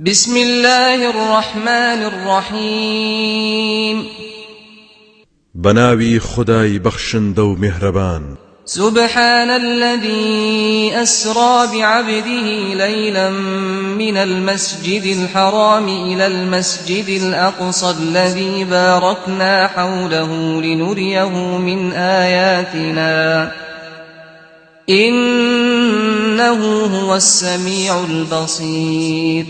بسم اللە الرحمن الرحیم. بەناوی خودای بەخشندە و میهرەبان. سبحان الذی اسری بعبده لیلا من المسجد الحرام الی المسجد الاقصی الذی بارکنا حوله لنریه من آیاتنا انه هو السمیع البصیر.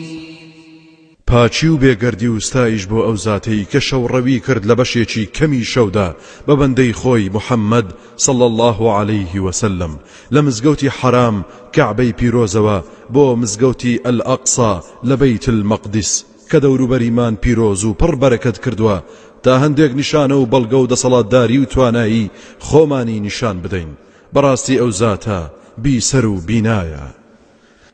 پاکی و بێگەردی و ستایش بۆ ئەو زاتەی کە شەوڕەوی کرد لە بەشێکی کەمی شەودا بە بەندەی خۆی محمد صلی اللە علیه وسلم لە مزگەوتی حەرام کەعبەی پیرۆزەوە بۆ مزگەوتی الاقصی لە بەیت المقدس کە دەوروبەریمان پیرۆز و پڕ بەرەکەت کردووە تا هەندێک نیشانە و بەڵگە و دەسەڵاتداری و توانایی خۆمانی نیشان بدەین بەڕاستی ئەو زاتە بیسەر و بینایە.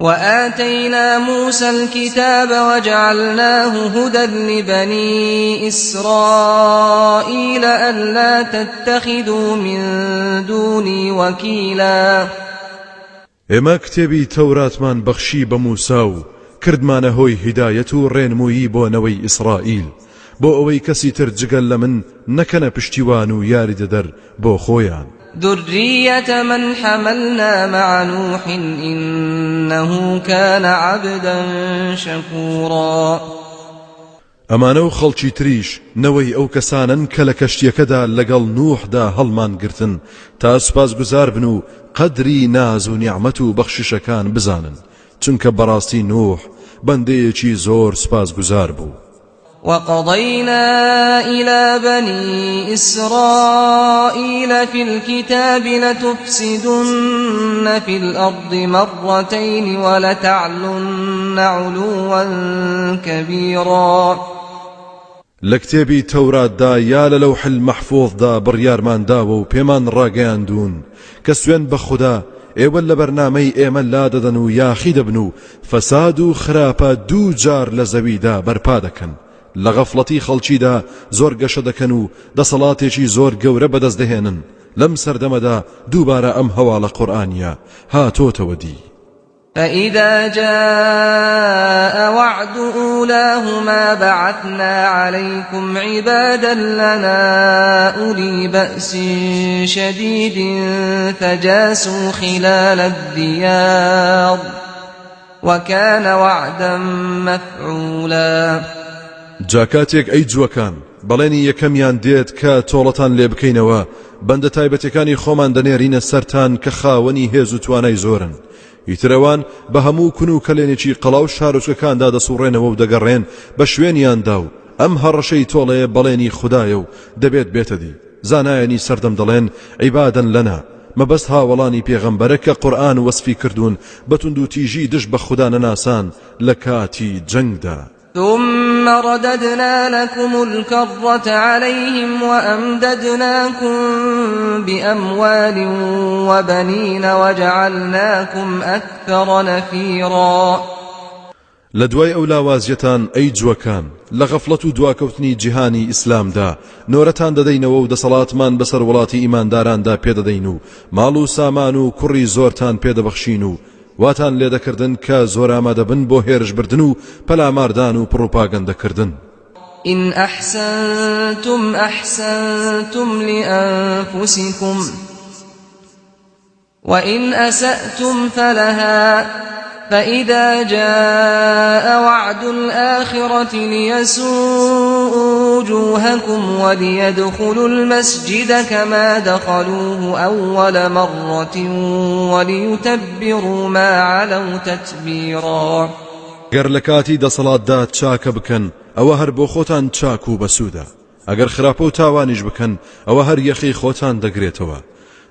وآتینا موسی الکتاب وجعلناه هدی لبنی اسرائیل الا تتخذوا من دونی وکیلا. ئێمە کتێبی تەوراتمان بەخشی بە موسا و کردمانە هۆی هیدایەت و ڕێنموویی بۆ نەوەی ئیسرائیل، بۆ ئەوەی کەسی تر جگە لە من نەکەنە پشتیوان و یاریدەدەر بۆ خۆیان. ذریة من حملنا مع نوح انه کان عبدا شکورا. ئەمانە و خەڵکی تریش نەوەی ئەو کەسانەن کە لە کەشتییەکەدا لەگەڵ نوحدا هەڵمانگرتن تا سوپاسگوزار بن و قەدری ناز و نیعمەت و بەخششەکان بزانن، چونکە بەڕاستی نوح بەندەیەکی زۆر سوپاسگوزار بوو. وقضینا الی بنی اسرائیل فی الکتاب لتفسدن فی الارض مرتین ولتعلن علوا کبیرا. لە کتێبی تەوراتدا یا لە لەوح المەحفوظدا بڕیارمان داوە و پێمان ڕاگەیاندوون کە سوێند بە خودا ئێوە لە بەرنامەی ئێمە لادەدەن و یاخی دەبن و فەساد و خراپە دوو جار لە زەویدا بەرپا دەکەن، لە غەفڵەتی خەڵکیدا زۆر گەشە دەکەن و دەسەڵاتێکی زۆر گەورە بەدەست دەهێنن، لەم سەردەمەدا دووبارە ئەم هەواڵە قورئانییە هاتۆتەوە دی. فإذا جاء وعد أولاهما بعثنا عليكم عبادا لنا أولي بأس شديد فجاسوا خلال الديار وکان وعدا مفعولا. جا کاتێک ئەی جووەکان بەڵێنی یەکەمیان دێت کە تۆڵەتان لێ بکەینەوە، بەندە تایبەتەکانی خۆمان دەنێرینە سەرتان کە خاوەنی هێز و توانای زۆرن، ئیتر ئەوان بە هەموو کون و کەلێنێکی قەڵا و شارۆچکەکاندا دەسوڕێنەوە و دەگەڕێن بە شوێنیاندا و ئەم هەڕەشەی تۆڵەیە بەڵێنی خودایە و دەبێت بێتە دی. زانایانی سەردەم دەڵێن عبادا لنا مەبەست هاوەڵانی پێغەمبەرە کە قورئان وەسفی کردوون بە توندوتیژی دژ بە خودا نەناسان لە کاتی جەنگدا. ثم رددنا لكم الكرة عليهم وأمددناكم بأموال وبنين وجعلناكم أكثر نفيرا. لە دوای ئەو لاوازیەتان ئەی جووەکان لە غەفڵەت و دواکەوتنی جیهانی ئیسلامدا نۆرەتان دەدەینەوە و دەسەڵاتمان بەسەر وڵاتی ئیمانداراندا پێدەدەین و ماڵ و سامان و کوڕی زۆرتان پێدەبەخشین و واتان لێدەکردن کە زۆر ئامادەبن بۆ هێرشبردن و پەلاماردان و پڕوپاگەندەکردن. إن أحسنتم أحسنتم لأنفسكم وإن أسأتم فلها فإذا جاء وعد الآخرة ليسوءوا وجوهكم وليدخلوا المسجد كما دخلوه أول مرة وليتبروا ما علوا تتبیرا. گەر لە کاتی دەسەڵاتدا چاکە بکەن ئەوە هەر بۆ خۆتان چاک و بەسوودە، ئەگەر خراپە و تاوانیش بکەن ئەوە هەر یەخەی خۆتان دەگرێتەوە.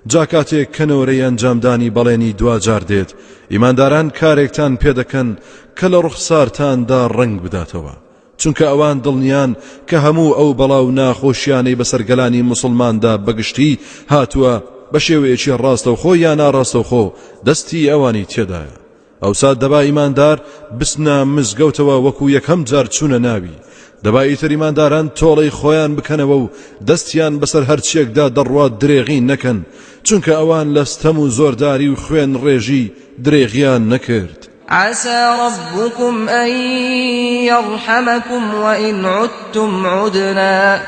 جا کاتێک کە نۆرەی ئەنجامدانی بەڵێنی دواجار دێت، ئیمانداران کارێکتان پێدەکەن کە لە ڕوخسارتاندا ڕەنگ بداتەوە، چونکە ئەوان دڵنیان کە هەموو ئەو بەڵا و ناخۆشیانەی بەسەر گەلانی موسڵماندا بەگشتی هاتووە بە شێوەیەکی ڕاستەوخۆ یا ناڕاستەوخۆ دەستی ئەوانی تێدایە. ئەوسا دەبا ئیماندار بچنە مزگەوتەوە وەکو یەکەم جار چوونە ناوی، دەبا ئیتر ئیمانداران تۆڵەی خۆیان بکەنەوە و دەستیان بەسەر هەرچیەکدا دەڕوات درێغی نەکەن، چونکە ئەوان لە ستەم و زۆرداری و خوێن ڕێژی درێغیان نەکرد. عسى ربكم أن يرحمكم وإن عدتم عدنا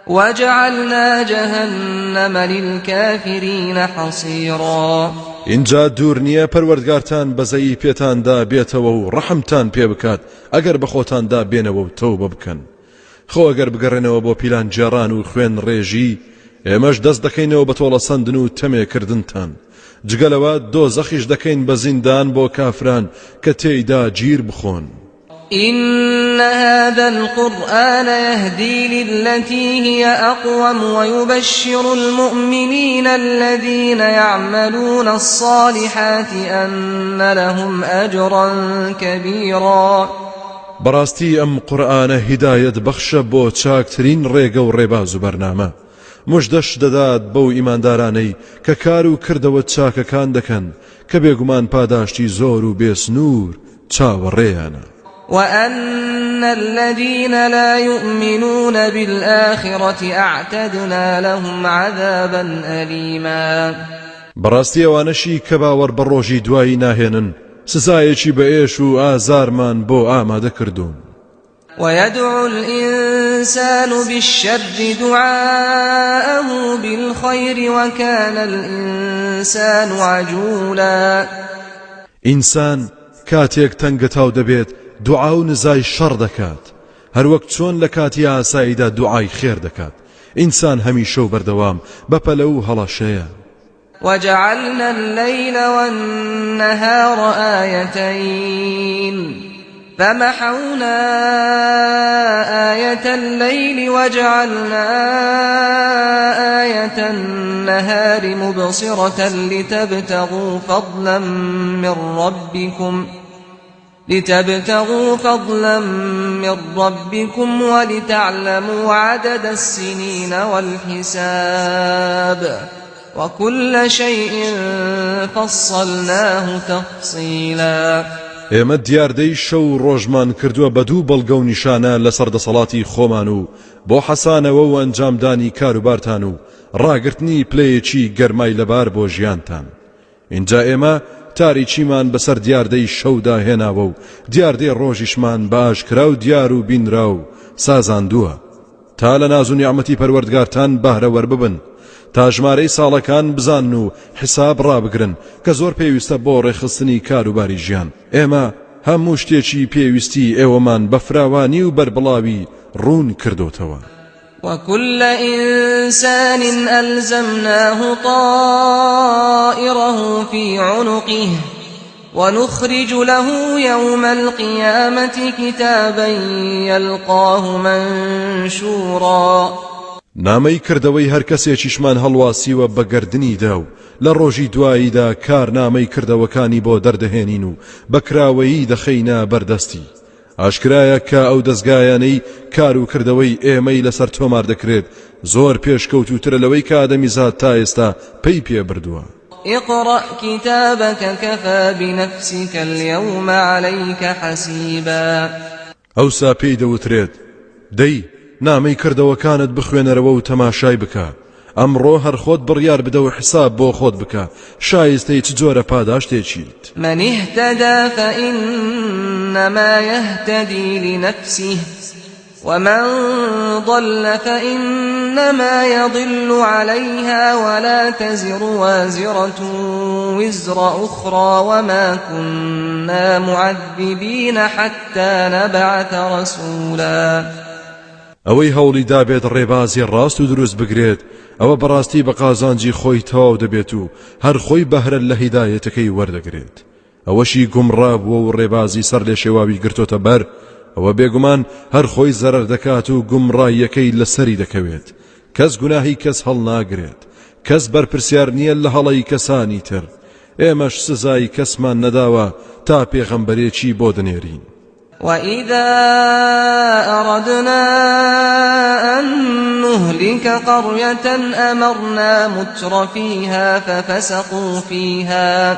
وجعلنا جهنم للكافرین حصیرا. ئینجا دوور نییە پەروەردگارتان بەزەیی پێتاندا بێتەوە و ڕەحمتان پێ بکات ئەگەر بەخۆتاندا بێنەوە و تەوبە بکەن. خۆ ئەگەر بگەڕێنەوە بۆ پیلانگێڕان و خوێنڕێژی، ئێمەش دەست دەکەینەوە بە تۆڵەسەندن و تەمێ کردنتان. جگە لەوە دۆزەخیش دەکەین بە زیندان بۆ کافران کە تێیدا گیر بخۆن. إن هذا القرآن يهدي للتي هي أقوم ويبشر المؤمنين الذين يعملون الصالحات أن لهم أجرا كبيرا. بەڕاستی ئەم قورئانە هیدایەت بەخشە بۆ چاکترین ڕێگە و ڕێباز و بەرنامە، مژدەش دەدات بەو ئیماندارانەی کە کار و کردەوە چاکەکان دەکەن کە بێگومان پاداشتی زۆر و بێسنوور چاوەڕێیانە. وأن الذین لا یؤمنون بالآخرة اعتدنا لهم عذابا ألیما. بەڕاستی ئەوانەشی کە باوەڕ بە ڕۆژی دوایی ناهێنن سزایەکی بەئێش و ئازارمان بۆ ئامادە کردوون. ويدعو الإنسان بالشر دعاءه بالخير وكان الإنسان عجولا. ئینسان کاتێک تەنگەتاو دەبێت دوعا و نزای شەڕ دەکات، هەروەک چۆن لە کاتی ئاساییدا دوعای خێر دەکات، ئینسان هەمیشە و بەردەوام بەپەلە و هەڵەشەیە. وجعلنا الليل والنهار آيتين فمحونا آية الليل وجعلنا آية النهار مبصرة لتبتغوا فضلا من ربكم لتبتغوا فضلا من ربكم ولتعلموا عدد السنين والحساب وكل شيء فصلناه تفصیلا. ئێمە دیاردەی شەو و ڕۆژمان کردووە بە دوو بەڵگە و نیشانە لەسەر دەسەڵاتی خۆمان و بۆ حەسانەوە و ئەنجامدانی کاروبارتان و ڕاگرتنی پلەیەکی گەرمای لەبار بۆ ژیانتان ئینجا ئێمە تاریکیمان بەسەر دیاردەی شەودا هێناوە و دیاردەی ڕۆژیشمان بە ئاشکرا و دیار و بینراو سازاندووە تا لە ناز و نیعمەتی پەروەردگارتان بەهرەوەر ببن تا ژمارەی ساڵەکان بزانن و حساب ڕابگرن کە زۆر پێویستە بۆ ڕێکخستنی کاروباری ژیان ئێمە هەموو شتێکی پێویستی ئێوەمان بە فراوانی و بەربڵاوی ڕوون کردۆتەوە. وكل إنسان ألزمناه طائره في عنقه ونخرج له يوم القيامة كتابا يلقاه منشورا. نامەی کردەوەی هەر کەسێکیشمان هەڵواسیوە بە گەردنیدا و لە ڕۆژی دواییدا کارنامەی کردەوەکانی بۆ دەردەهێنین و بە کراوەیی دەخەینە بەردەستی ئاشکرایە کە ئەو دەزگایانەی کار و کردەوەی ئێمەی لەسەر تۆمار دەکرێت زۆر پێشکەوتووترە لەوەی کە ئادەمیزاد تا ئێستا پەی پێ بردووە. اقرأ کتابک کفی بنفسک الیوم علیک حسیبا. ئەوسا پێی دەوترێت، دەی، نامەی کردەوەکانت بخوێنەرەوە و تەماشای بکە، ئەمڕۆ هەر خۆت بڕیار بدە و حساب بۆ خۆت بکە شایستەی چ جۆرە پاداشتێکیت. من اهتدی فإنما یهتدی لنفسه ومن ضل فإنما یضل علیها ولا تزر وازرة وزر أخرى وما كنا معذبین حتی نبعث رسولا. ئەوەی هەوڵی دابێت ڕێبازی ڕاست و دروست بگرێت ئەوە بەڕاستی بە قازانجی خۆی تەواو دەبێت و هەر خۆی بەهرە لە هیدایەتەکەی وەردەگرێت ئەوەشی گومڕا بووە و ڕێبازی سەر لێشێواوی گرتۆتە بەر ئەوە بێگومان هەر خۆی زەرەر دەکات و گومڕاییەکەی لەسەری دەکەوێت کەس گوناهی کەس هەڵناگرێت کەس بەرپرسیار نییە لە هەڵەی کەسانی تر ئێمەش سزای کەسمان نەداوە تا پێغەمبەرێکی بۆ دەنێرین. وإذا أردنا أن نهلك قرية أمرنا مترفيها ففسقوا فيها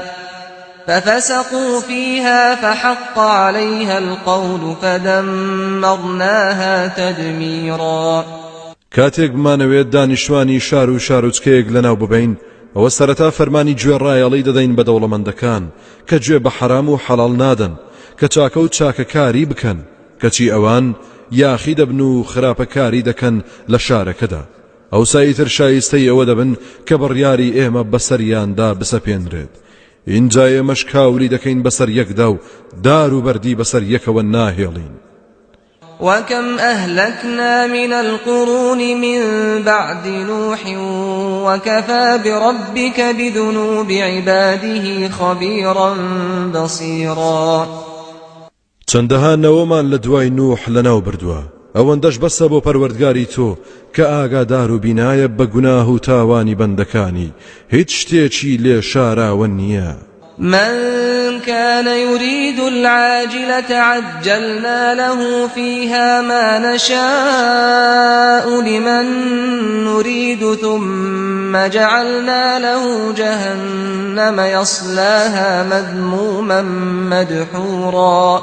ففسقوا فيها فحق عليها القول فدمرناها تدميرا. کاتێک بمانەوێت دانیشتوانی شار و شارۆچکەیەک لەناو ببەین، ئەوە سەرەتا فەرمانی گوێڕایەڵی دەدەین بە دەوڵەمەندەکان کە گوێ بە حەرام و حەڵاڵ نادەن کە چاکە و چاکەکاری بکەن، کەچی ئەوان یاخی دەبن و خراپەکاری دەکەن لە شارەکەدا، ئەوسا ئیتر شایستەی ئەوە دەبن کە بڕیاری ئێمە بەسەریاندا بسەپێنرێت، ئینجا ئێمەش کاولی دەکەین بەسەر یەکدا و دار و بەردی بەسەر یەکەوە ناهێڵین. وكم أهلكنا من القرون من بعد نوح وكفى بربك بذنوب عباده خبيرا بصيرا. چەندەها نەوەمان لە دوای نوح لەناو بردووە، ئەوەندەش بەسە بۆ پەروەردگاری تۆ کە ئاگادار و بینایە بە گوناه و تاوانی بەندەکانی، هیچ شتێکی لێ شاراوە نییە. من كان يريد العاجلة عجلنا له فيها ما نشاء لمن نريد ثم جعلنا له جهنم يصلاها مذموما مدحورا.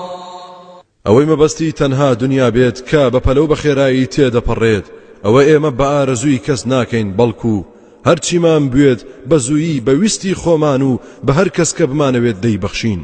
ئەوەی مەبەستی تەنها دونیا بێت کە بە پەلە و بە خێرایی تێدەپەڕێت ئەوە ئێمە بە ئارەزووی کەس ناکەین بەڵکو هەرچیمان بوێت بە زوویی بە ویستی خۆمان و بە هەر کەس کە بمانەوێت دەیبەخشین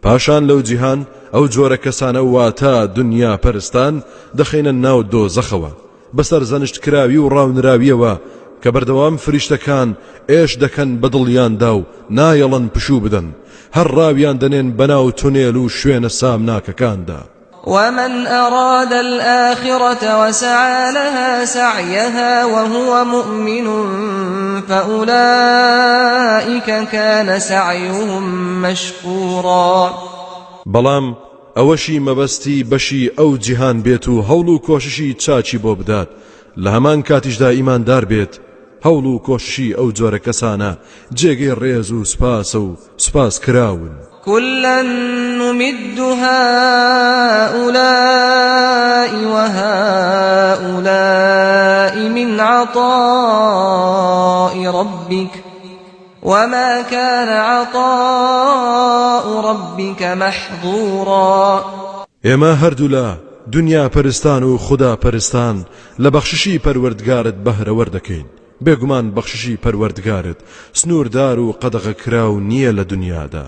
پاشان لەو جیهان ئەو جۆرە کەسانە واتە دونیا پەرستان دەخەینە ناو دۆزەخەوە بە سەرزەنشتکراوی و ڕاونراویەوە کە بەردەوام فریشتەکان ئێش دەکەن بە دڵیاندا و نایەڵن پشوو بدەن هەر ڕاویان دەنێن بەناو تونێل و شوێنە سامناکەکاندا. ومن أراد الآخرة وسعى لها سعيها وهو مؤمن فأولئك كان سعيهم مشكورا. بەڵام ئەوەشی مەبەستی بەشی ئەو جیهان بێت و هەوڵ و کۆششی چاکی بۆ بدات لە هەمان کاتیشدا ئیماندار بێت، هەوڵ و کۆششی ئەو جۆرە کەسانە جێگەی ڕێز و سوپاسە و سوپاس کراون. کلا نمد هؤلاء وهؤلاء من عطاء ربک وما کان عطاء ربک محظورا. ئێمە هەردوولا، دونیا پەرستان و خودا پەرستان، لە بەخششی پەروەردگارت بەهرەوەر دەکەین، بێگومان بەخششی پەروەردگارت سنووردار و قەدەغەکراو نییە لە دونیادا.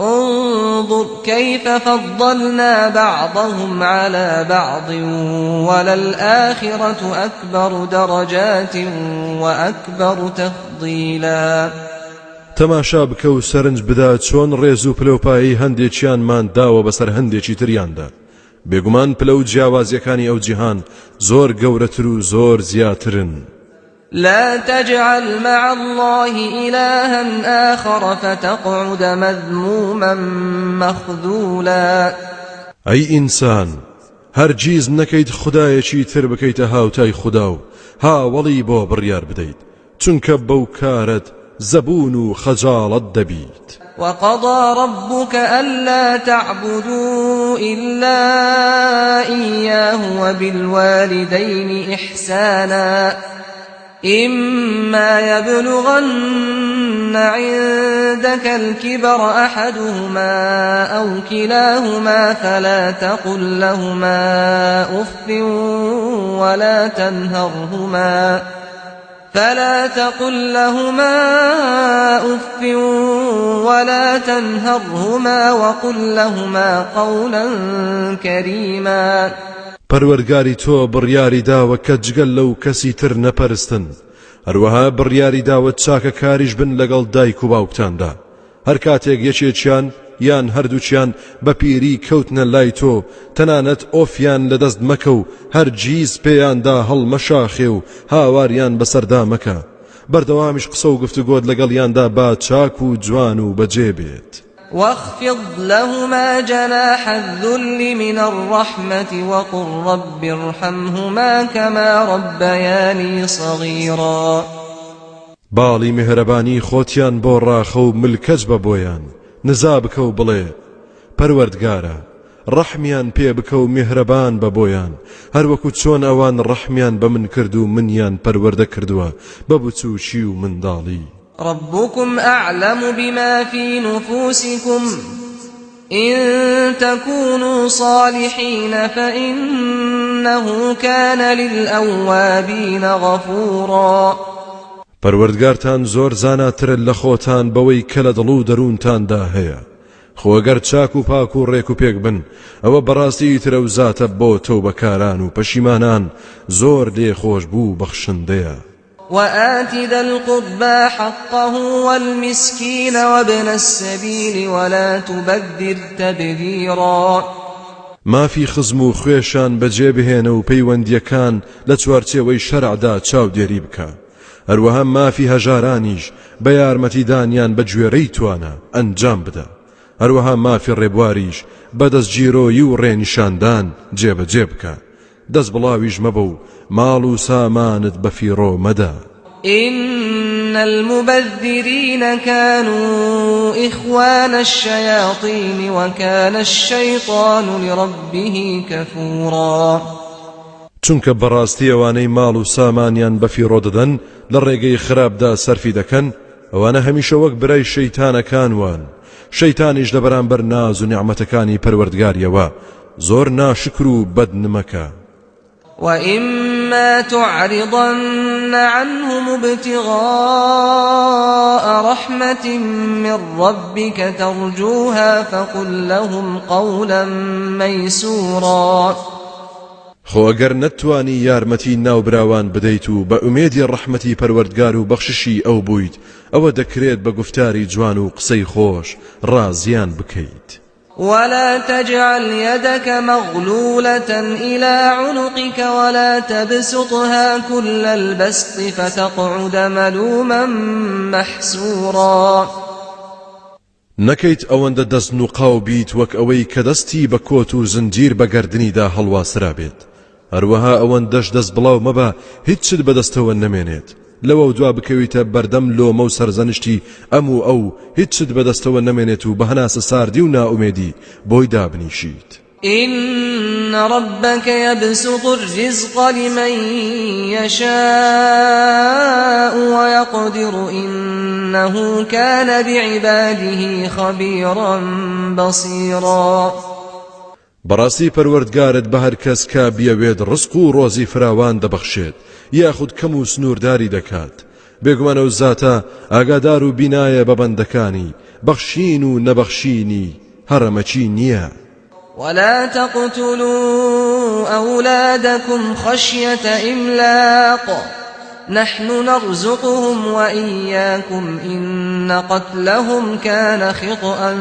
انظر کیف فضلنا بعضهم علی بعض وللآخرة اکبر درجات وأکبر تفضیلا. تەماشا بکە و سەرنج بدە چۆن ڕێز و پلەوپایەی هەندێکیانمان داوە بەسەر هەندێکی تریاندا، بێگومان پلە و جیاوازیەکانی ئەو جیهان زۆر گەورەتر و زۆر زیاترن. لا تجعل مع اللە إلها آخر فتقعد مذموما مخذولا. ئەی ئینسان هەرگیز نەکەیت خودایەکی تر بکەیتە هاوتای خودا و هاوەڵی بۆ بڕیار بدەیت، چونکە بەو کارەت زەبوون و خەجاڵەت دەبیت. وقضی ربک الا تعبدوا الا ایاه وبالوالدین احسانا اما یبلغن عندک الکبر احدهما او کلاهما فلا تقل لهما اف ولا تنهرهما فلا تقل لهما اف ولا تنهرهما وقل لهما قولا کریما. پەروەرگاری تۆ بڕیاری داوە کە جگە لەو کەسی تر نەپەرستن، هەروەها بڕیاری داوە چاکەکاریش بن لەگەڵ دایک و باوکتاندا، هەر کاتێک یەکێکیان یان هەردووکیان بە پیری کەوتنە لای تۆ تەنانەت ئۆفیان لەدەست مەکە و هەرگیز پێیاندا هەڵمەشاخێ و هاواریان بەسەردا مەکە بەردەوامیش قسە و گفتوگۆت لەگەڵیاندا با چاک و جوان و بەجێ بێت. واخفض لهما جناح الذل من الرحمة وقل رب ارحمهما كما ربياني صغيرا. باڵی میهرەبانی خۆتیان بۆ ڕاخە و ملکەچ بە بۆیان، نزا بکە و بڵێ، پەروەردگارا، ڕەحمیان پێ بکە و میهرەبان بە بۆیان، هەروەکو چۆن ئەوان ڕەحمیان بە من کرد و منیان پەروەردە کردووە بە بچووکی و منداڵی. ربکم اعلم بما فی نفوسکم ان تکونوا صالحین فانه کان للاوابین غفورا. پەروەردگارتان زۆر زاناترە لە خۆتان بەوەی کە لە دڵ و دەروونتاندا هەیە، خۆ گەر چاک و پاک و ڕێک و پێک بن ئەوە بەڕاستی ئیتر ئەو زاتە بۆ تەوبەکاران و پەشیمانان زۆر لێخۆشبوو و بەخشندەیە. وآت ذا القربی حقه والمسکین وابن السبیل ولا تبذر تبذیرا. مافی خزم و خوێشان بەجێ بهێنە و پەیوەندییەکان لە چوارچێوەی شەرعدا چاودێری بکە، هەروەها مافی هەژارانیش بە یارمەتیدانیان بە گوێرەی توانا ئەنجام بدە، هەروەها مافی ڕێبواریش بە دەستگیرۆیی و ڕێنیشاندان جێبەجێ بکە، دەست بڵاویش مەبە و ماڵ و سامانت بەفیڕۆ مەدە. إن المبذرین كانوا إخوان الشیاطین وكان الشیطان لربه کفورا. چونکە بەڕاستی ئەوانەی ماڵ و سامانیان بەفیڕۆ دەدەن لە ڕێگەی خراپدا سەرفی دەکەن ئەوانە هەمیشە وەک برای شەیتانەکان وان شەیتانیش لە بەرامبەر ناز و نیعمەتەکانی پەروەردگاریەوە زۆر ناشکر و بەدنمەکە. وإما تعرضن عنهم ابتغاء رحمة من ربك ترجوها فقل لهم قولا ميسورا. خۆ ئەگەر نەتتوانی یارمەتی ناوبراوان بدەیت و بە ئومێدی ڕەحمەتی پەروەردگار و بەخششی ئەو بوویت ئەوە دەکرێت بە گوفتاری جوان و قسەی خۆش ڕازیان بکەیت. ولا تجعل يدك مغلولة إلى عنقك ولا تبسطها كل البسط فتقعد ملوما محسورا. نەکەیت ئەوەندە دەست نوقاو بیت وەک ئەوەی کە دەستی بە کۆت و زنجیر بە گەردنیدا هەڵواسرابێت، هەروەها ئەوەندەش دەست بڵاو مەبە هیچت بەدەستەوە نەمێنێت، لەوەودوا بکەویتە بەردەم لۆمە و سەرزەنشتی ئەم و ئەو هیچت بەدەستەوە نەمێنێت و بە هەناسە ساردی و نائومێدی بۆی دابنیشیت. إن ربک یبسط الرزق لمن یشاء ویقدر إنه کان بعباده خبیرا بصیرا. بەڕاستی پەروەردگارت بە هەرکەس کە بیەوێت ڕزق و ڕۆزی فراوان دەبەخشێت یاخود کەم و سنوورداری دەکات، بێگومان ئەو زاتە ئاگادار و بینایە بە بەندەکانی، بەخشین و نەبەخشینی هەڕەمەکی نییە. ولا تقتلوا أولادكم خشية إملاق نحن نرزقهم وإياكم إن قتلهم كان خطئا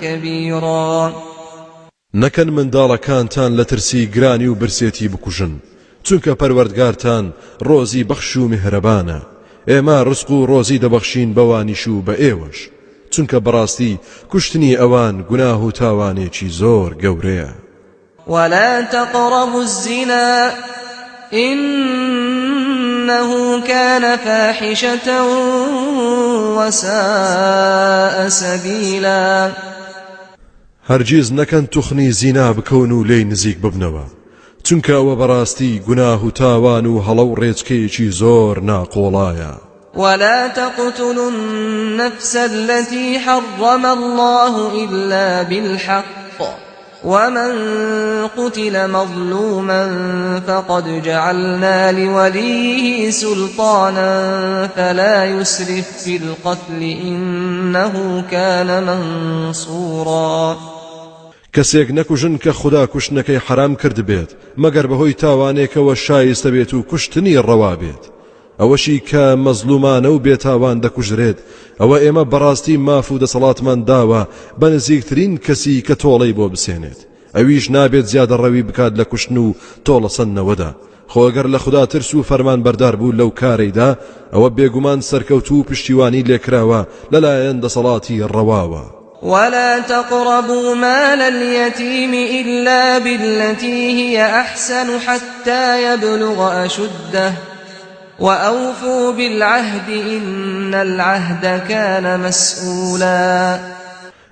كبيرا. نەکەن منداڵەکانتان لە ترسی گرانی و برسێتی بکوژن، چونکە پەروەردگارتان ڕۆزی بەخش و میهرەبانە، ئێمە ڕزق و ڕۆزی دەبەخشین بەوانیش و بە ئێوەش، چونکە بەڕاستی کوشتنی ئەوان گوناه و تاوانێکی زۆر گەورەیە. ولا تقربوا الزنا إنه كان فاحشة وساء سبیلا. هەرگیز نەکەن توخنی زینا بکەون و لێی نزیک ببنەوە، چونکە ئەوە بەڕاستی گوناه و تاوان و هەڵە و ڕێچکەیەکی زۆر ناقۆڵایە. ولا تقتلوا النفس التي حرم الله إلا بالحق ومن قتل مظلوما فقد جعلنا لوليه سلطانا فلا يسرف في القتل إنه كان منصورا. کەسێک نەکوژن کە خودا کوشتنەکەی حەرام کردبێت مەگەر بەهۆی تاوانێکەوە شایستە بێت و کوشتنی ڕەوا بێت، ئەوەشی کە مەزلومانە و بێتاوان دەکوژرێت ئەوە ئێمە بەڕاستی ماف و دەسەڵاتمان داوە بە نزیکترین کەسی کە تۆڵەی بۆ بسێنێت ئەویش نابێت زیادەڕەوی بکات لە کوشتن و تۆڵەسەندنەوەدا خۆ گەر لە خودا ترس و فەرمانبەردار بوو لەو کارەیدا ئەوە بێگومان سەرکەوتوو و پشتیوانی لێکراوە لەلایەن دەسەڵاتی ڕەواوە. ولا تقربوا مال اليتيم إلا بالتي هي أحسن حتى يبلغ أشده وأوفوا بالعهد إن العهد كان مسئولا.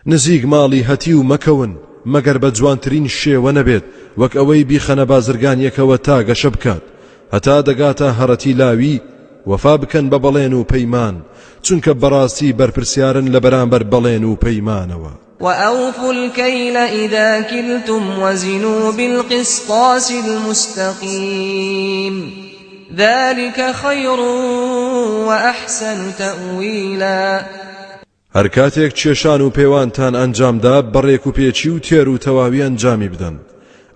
نزیک ماڵی هەتیو مەکەون مەگەر بە جوانترین شێوە نەبێت وەک ئەوەی بیخەنە بازرگانیەکەوە تا گەشە بکات هەتا دەگاتە هەڕەتی لاوی وەفا بکەن بە بەڵێن و پەیمان چونکە بەڕاستی بەرپرسیارن لە بەرامبەر بەڵێن و پەیمانەوە. وأوفوا الكيل إذا كلتم وزنوا بالقسطاس المستقيم ذلك خير وأحسن تأویلا. هەر کاتێک کێشان و پێوانتان ئەنجامدا بە ڕێکوپێکی و تێر و تەواوی ئەنجامی بدەن،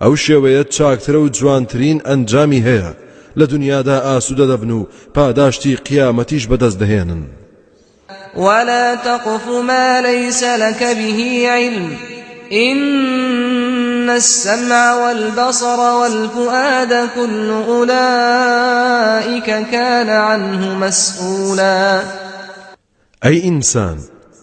ئەو شێوەیە چاکترە و جوانترین ئەنجامی هەیە، لە دونیادا ئاسوودە دەبن و پاداشتی قیامەتیش بەدەست دەهێنن. ولا تقف ما ليس لك به علم إن السمع والبصر والفؤاد كل أولئك كان عنه مسئولا. ئەی ئینسان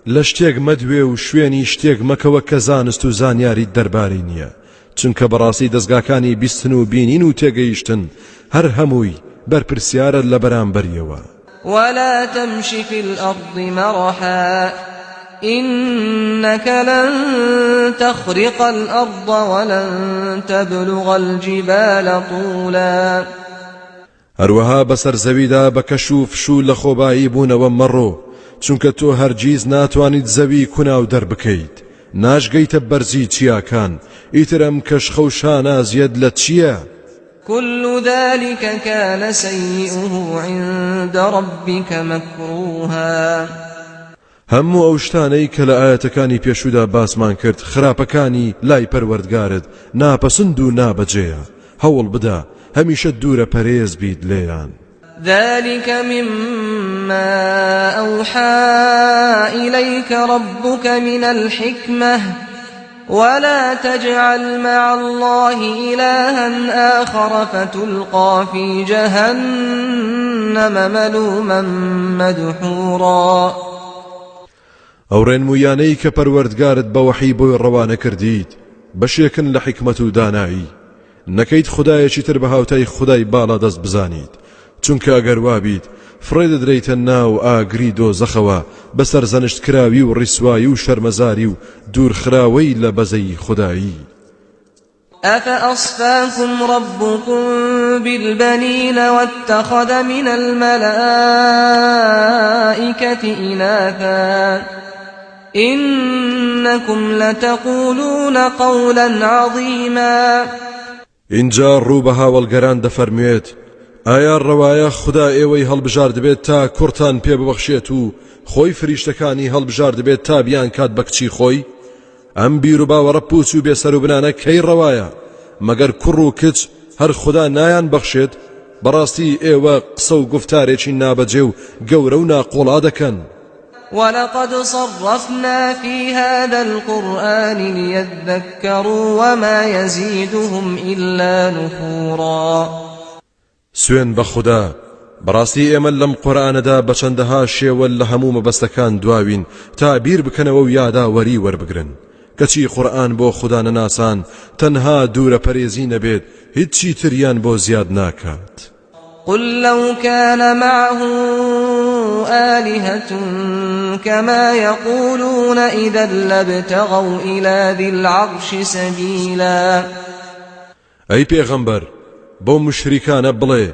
لە شتێک مەدوێ و شوێنی شتێک مەکەوە کە زانست و زانیاریت دەربارەی نییە، چونکە بەڕاستی دەزگاکانی بیستن و بینین و تێگەیشتن هەر هەمووی بەرپرسیارە لە بەرامبەریەوە. ولا تمش في الأرض مرحا إنك لن تخرق الأرض ولن تبلغ الجبال طولا. هەروەها بەسەر زەویدا بە کەش و فش و لەخۆبایی بوونەوە مەڕۆ، چونکە تۆ هەرگیز ناتوانیت زەوی کوناو دەربکەیت، ناشگەیتە بەرزی چیاکان، ئیتر ئەم کەشخە و شانازیەت لە چییە؟ كل ذلك كان سيئه عند ربك مكروها. هەموو ئەو شتانەی کە لە ئایەتەکانی پێشوودا باسمان کرد خراپەکانی لای پەروەردگارت ناپەسند و نابەجێیە، هەوڵ بدە هەمیشە دوورە پەرێز بیت لێیان. ذلك مما أوحى إليك ربك من الحكمة ولا تجعل مع الله إلها آخر فتلقى في جهنم ملوما مدحورا. ئەو ڕێنموویانەی کە پەروەردگارت بە وەحی بۆی ڕەوانە کردیت بەشێکن لە حیکمەت و دانایی، نەکەیت خودایەکی تر بە هاوتای خودای باڵادەست بزانیت، چونکە ئەگەر وابیت فڕێ دەدرێیتە ناو ئاگری دۆزەخەوە بە سەرزەنشتکراوی و ڕیسوایی و شەرمەزاری و دوورخراوەی لە بەزەیی خودایی. أفأصفاكم ربكم بالبنين واتخذ من الملائكة إناثا إنكم لتقولون قولا عظیما. ئینجا ڕوو بە هاوەڵگەران دەفەرموێت، ئایا ڕەوایە خودا ئێوەی هەڵبژاردبێت تا کوڕتان پێ ببەخشێت و خۆی فریشتەکانی هەڵبژاردبێت تا بیانکات بە کچی خۆی؟ ئەم بیروباوەڕە پوچ و بێسەروبنانە کەی ڕەوایە؟ مەگەر کوڕ و کچ هەر خودا نایان بەخشێت؟ بەڕاستی ئێوە قسە و گوفتارێکی نابەجێ و گەورە و ناقۆڵا دەکەن. ولقد صرفنا في هذا القرآن ليذكروا وما يزيدهم إلا نفورا. سوێند بە خودا، بەڕاستی ئێمە لەم قورئانەدا بە چەندەها شێوە لە هەموو مەبەستەکان دواوین تا بیر بکەنەوە و یاداوەری وەربگرن، کەچی قورئان بۆ خودا نەناسان تەنها دوورەپەرێزی نەبێت هیچی تریان بۆ زیاد ناکات. قل لو كان معه آلهة كما يقولون إذا لابتغوا إلى ذي العرش سبیلا. ئەی پێغەمبەر بەو موشریکانە بڵێ،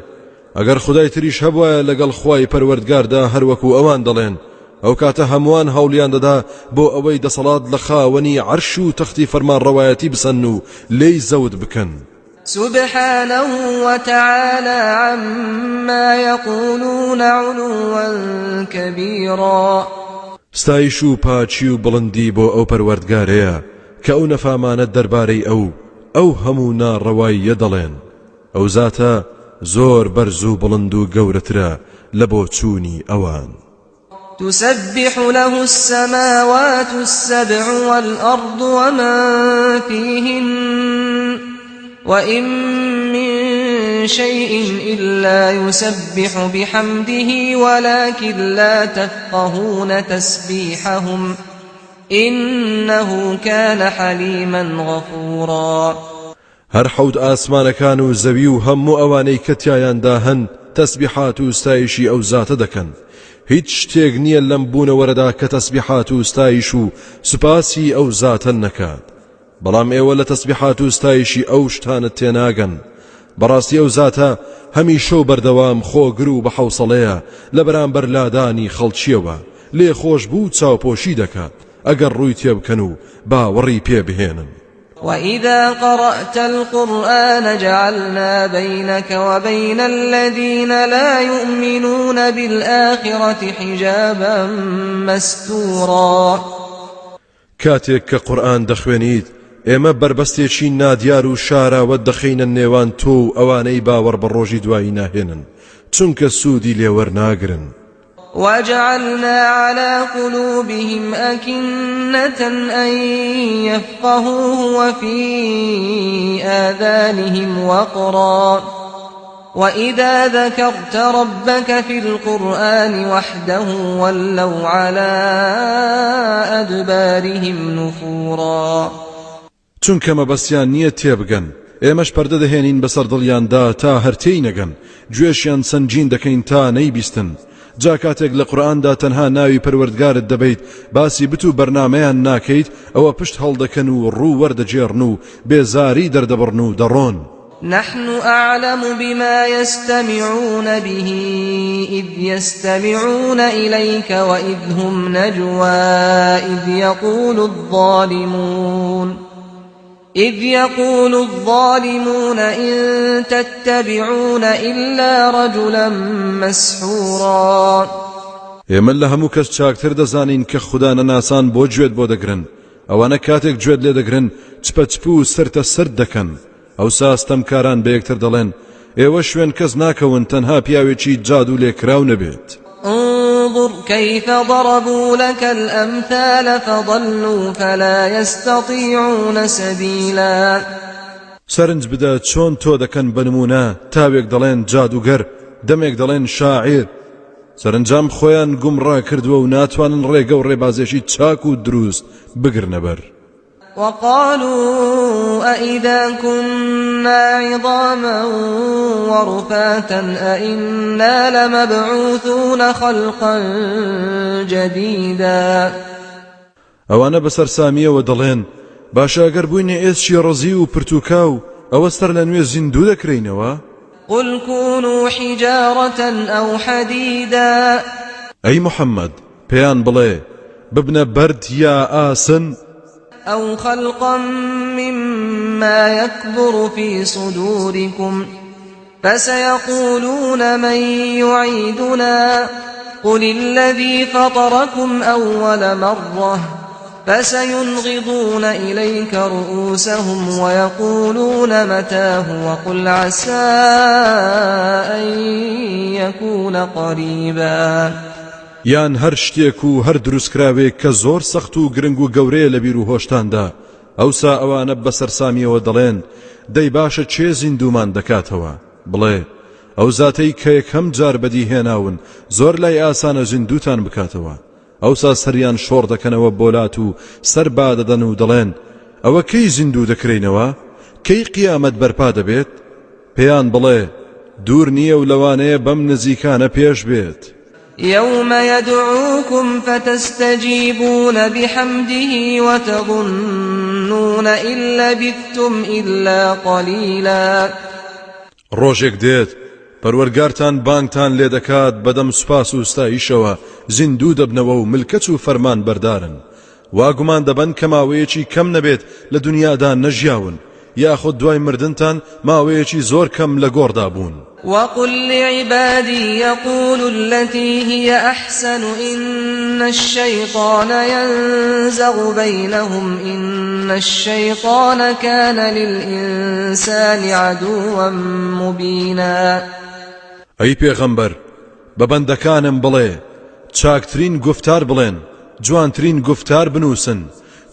ئەگەر خودای تریش هەبوایە لەگەڵ خوای پەروەردگاردا هەروەکو ئەوان دەڵێن، ئەوکاتە هەمووان هەوڵیان دەدا بۆ ئەوەی دەسەڵات لە خاوەنی عەرش و تەختی فەرمانڕەوایەتی بسەنن و لێی زەوت بکەن. سبحانه وتعالی عما یقولون علوا کبیرا. ستایش و پاکی و بڵندی بۆ ئەو پەروەردگارەیە کە ئەو نەفامانە دەربارەی ئەو ئەو هەموو ناڕەواییە دەڵێن، ئەو زاتە زۆر بەرز و بڵند و گەورەترە لە بۆچوونی ئەوان. تسبح له السماوات السبع والأرض ومن فيهن وإن من شيء إلا يسبح بحمده ولكن لا تفقهون تسبيحهم إنه كان حليما غفورا. هەر حەوت ئاسمانەکان و زەوی و هەموو ئەوانەی کە تیایاندا هەن تەسبیحات و ستایشی ئەو زاتە دەکەن، هیچ شتێک نییە لەم بوونەوەرەدا کە تەسبیحات و ستایش و سوپاسی ئەو زاتە نەکات، بەڵام ئێوە لە تەسبیحات و ستایشی ئەو شتانە تێناگەن، بەڕاستی ئەو زاتە هەمیشە و بەردەوام خۆگر و بەحەوسەڵەیە لە بەرامبەر لادانی خەڵکیەوە، لێخۆشبوو و چاوپۆشی دەکات ئەگەر ڕووی تێبکەن و باوەڕی پێ بهێنن. وإذا قرأت القرآن جعلنا بينك وبين الذين لا يؤمنون بالآخرة حجابا مستورا. کاتێک کە قورئان دەخوێنیت ئێمە بەربەستێکی نادیار و شاراوە دەخەینە نێوان تۆ و ئەوانەی باوەڕ بە ڕۆژی دوایی ناهێنن چونکە سوودی لێوەرناگرن. وجعلنا على قلوبهم أكنة أن يفقهوه وفي آذانهم وقرا وإذا ذكرت ربك في القرآن وحده ولوا على أدبارهم نفورا. چونکە مەبەستیان نییە تێبگەن، ئێمەش پەردە دەهێنین بەسەر دڵیاندا تا هەر تێی نەگەن، گوێشیان سەنگین دەکەین تا نەیبیستن. جا کاتێک لە قورئاندا تەنها ناوی پەروەردگارت دەبەیت باسی بت و بەرنامەیان ناکەیت ئەوە پشت هەڵدەکەن و ڕوو وەردەگێڕن و بێزاری دەردەبڕن و دەڕۆن. نحن أعلم بما يستمعون به إذ يستمعون إليك وإذ هم نجوى إذ يقول الظالمون إذ يقول الظالمون إن تتبعون إلا رجلا مسحورا. ئێمە لە هەموو کەس چاکتر دەزانین کە خودا نەناسان بۆ گوێت بۆ دەگرن، ئەوانە کاتێک گوێت لێ دەگرن چپە چپ و سرتە سرت دەکەن. ئەوسا ستەمکاران بە یەکتر دەڵێن ئێوە شوێن کەس ناکەون تەنها پیاوێکی جادوو لێکراو نەبێت. انظر كيف ضربوا لك الأمثال فضلوا فلا يستطيعون سبيلا. سەرنج بدە چۆن تۆ دەکەن بە نموونە، تاوێک دەڵێن جادووگەر، دەمێک دەڵێن شاعیر. سەرەنجام خۆیان گومڕا کردووە و ناتوانن ڕێگە و ڕێبازێکی چاک و دروست بگرنە بەر. وقالوا أإذا كنا عظاما ورفاتا أإنا لمبعوثون خلقا جديدا. ئەوانە بە سەرسامییەوە دەڵێن، باشە ئەگەر بووینە ئێسکی ڕزیو و پرتوکاو، ئەوە سەرلەنوێ زیندوو دەکرێینەوە؟ قل كونوا حجارة أو حديدا. ئەی محەممەد، پێیان بڵێ، ببنە بەرد یا ئاسن. أو خلقا مما يكبر في صدوركم فسيقولون من يعيدنا قل الذي فطركم أول مرة فسينغضون إليك رؤوسهم ويقولون متاه وقل عسى أن يكون قريبا. یان هەر شتێک و هەر دروستکراوێک کە زۆر سەخت و گرنگ و گەورەیە لە بیر و هۆشتاندا، ئەوسا ئەوانە بە سەرسامیەوە دەڵێن، دەی باشە کێ زیندوومان دەکاتەوە؟ بڵێ، ئەو زاتەی کە یەکەم جار بەدی هێناون زۆر لای ئاسانە زیندووتان بکاتەوە. ئەوسا سەریان شۆڕ دەکەنەوە بۆ لات و سەر بادەدەن و دەڵێن، ئەوە کەی زیندوو دەکرێینەوە؟ کەی قیامەت بەرپا دەبێت؟ پێیان بڵێ، دوور نییە و لەوانەیە بەم نزیکانە پێش بێت. يوم يدعوكم فتستجيبون بحمده وتظنون إن لبثتم إلا قليلا. ڕۆژێک دێت پەروەرگارتان بانگتان لێ دەکات بەدەم سوپاس و ستایشەوە زیندوو دەبنەوە و ملکەچ و فەرمانبەردارن، وا گومان دەبەن کە ماوەیەکی کەم نەبێت لە دونیادا نەژیاون، یاخود دوای مردنتان ماوەیەکی زۆر کەم لە گۆڕدا بوون. وقل لعبادی یقولوا التي هی احسن ان الشیطان ینزغ بینهم ان الشیطان کان للانسان عدوا مبینا. ئەی پێغەمبەر بە بەندەکانم بڵێ، چاکترین گوفتار بڵێن، جوانترین گوفتار بنووسن،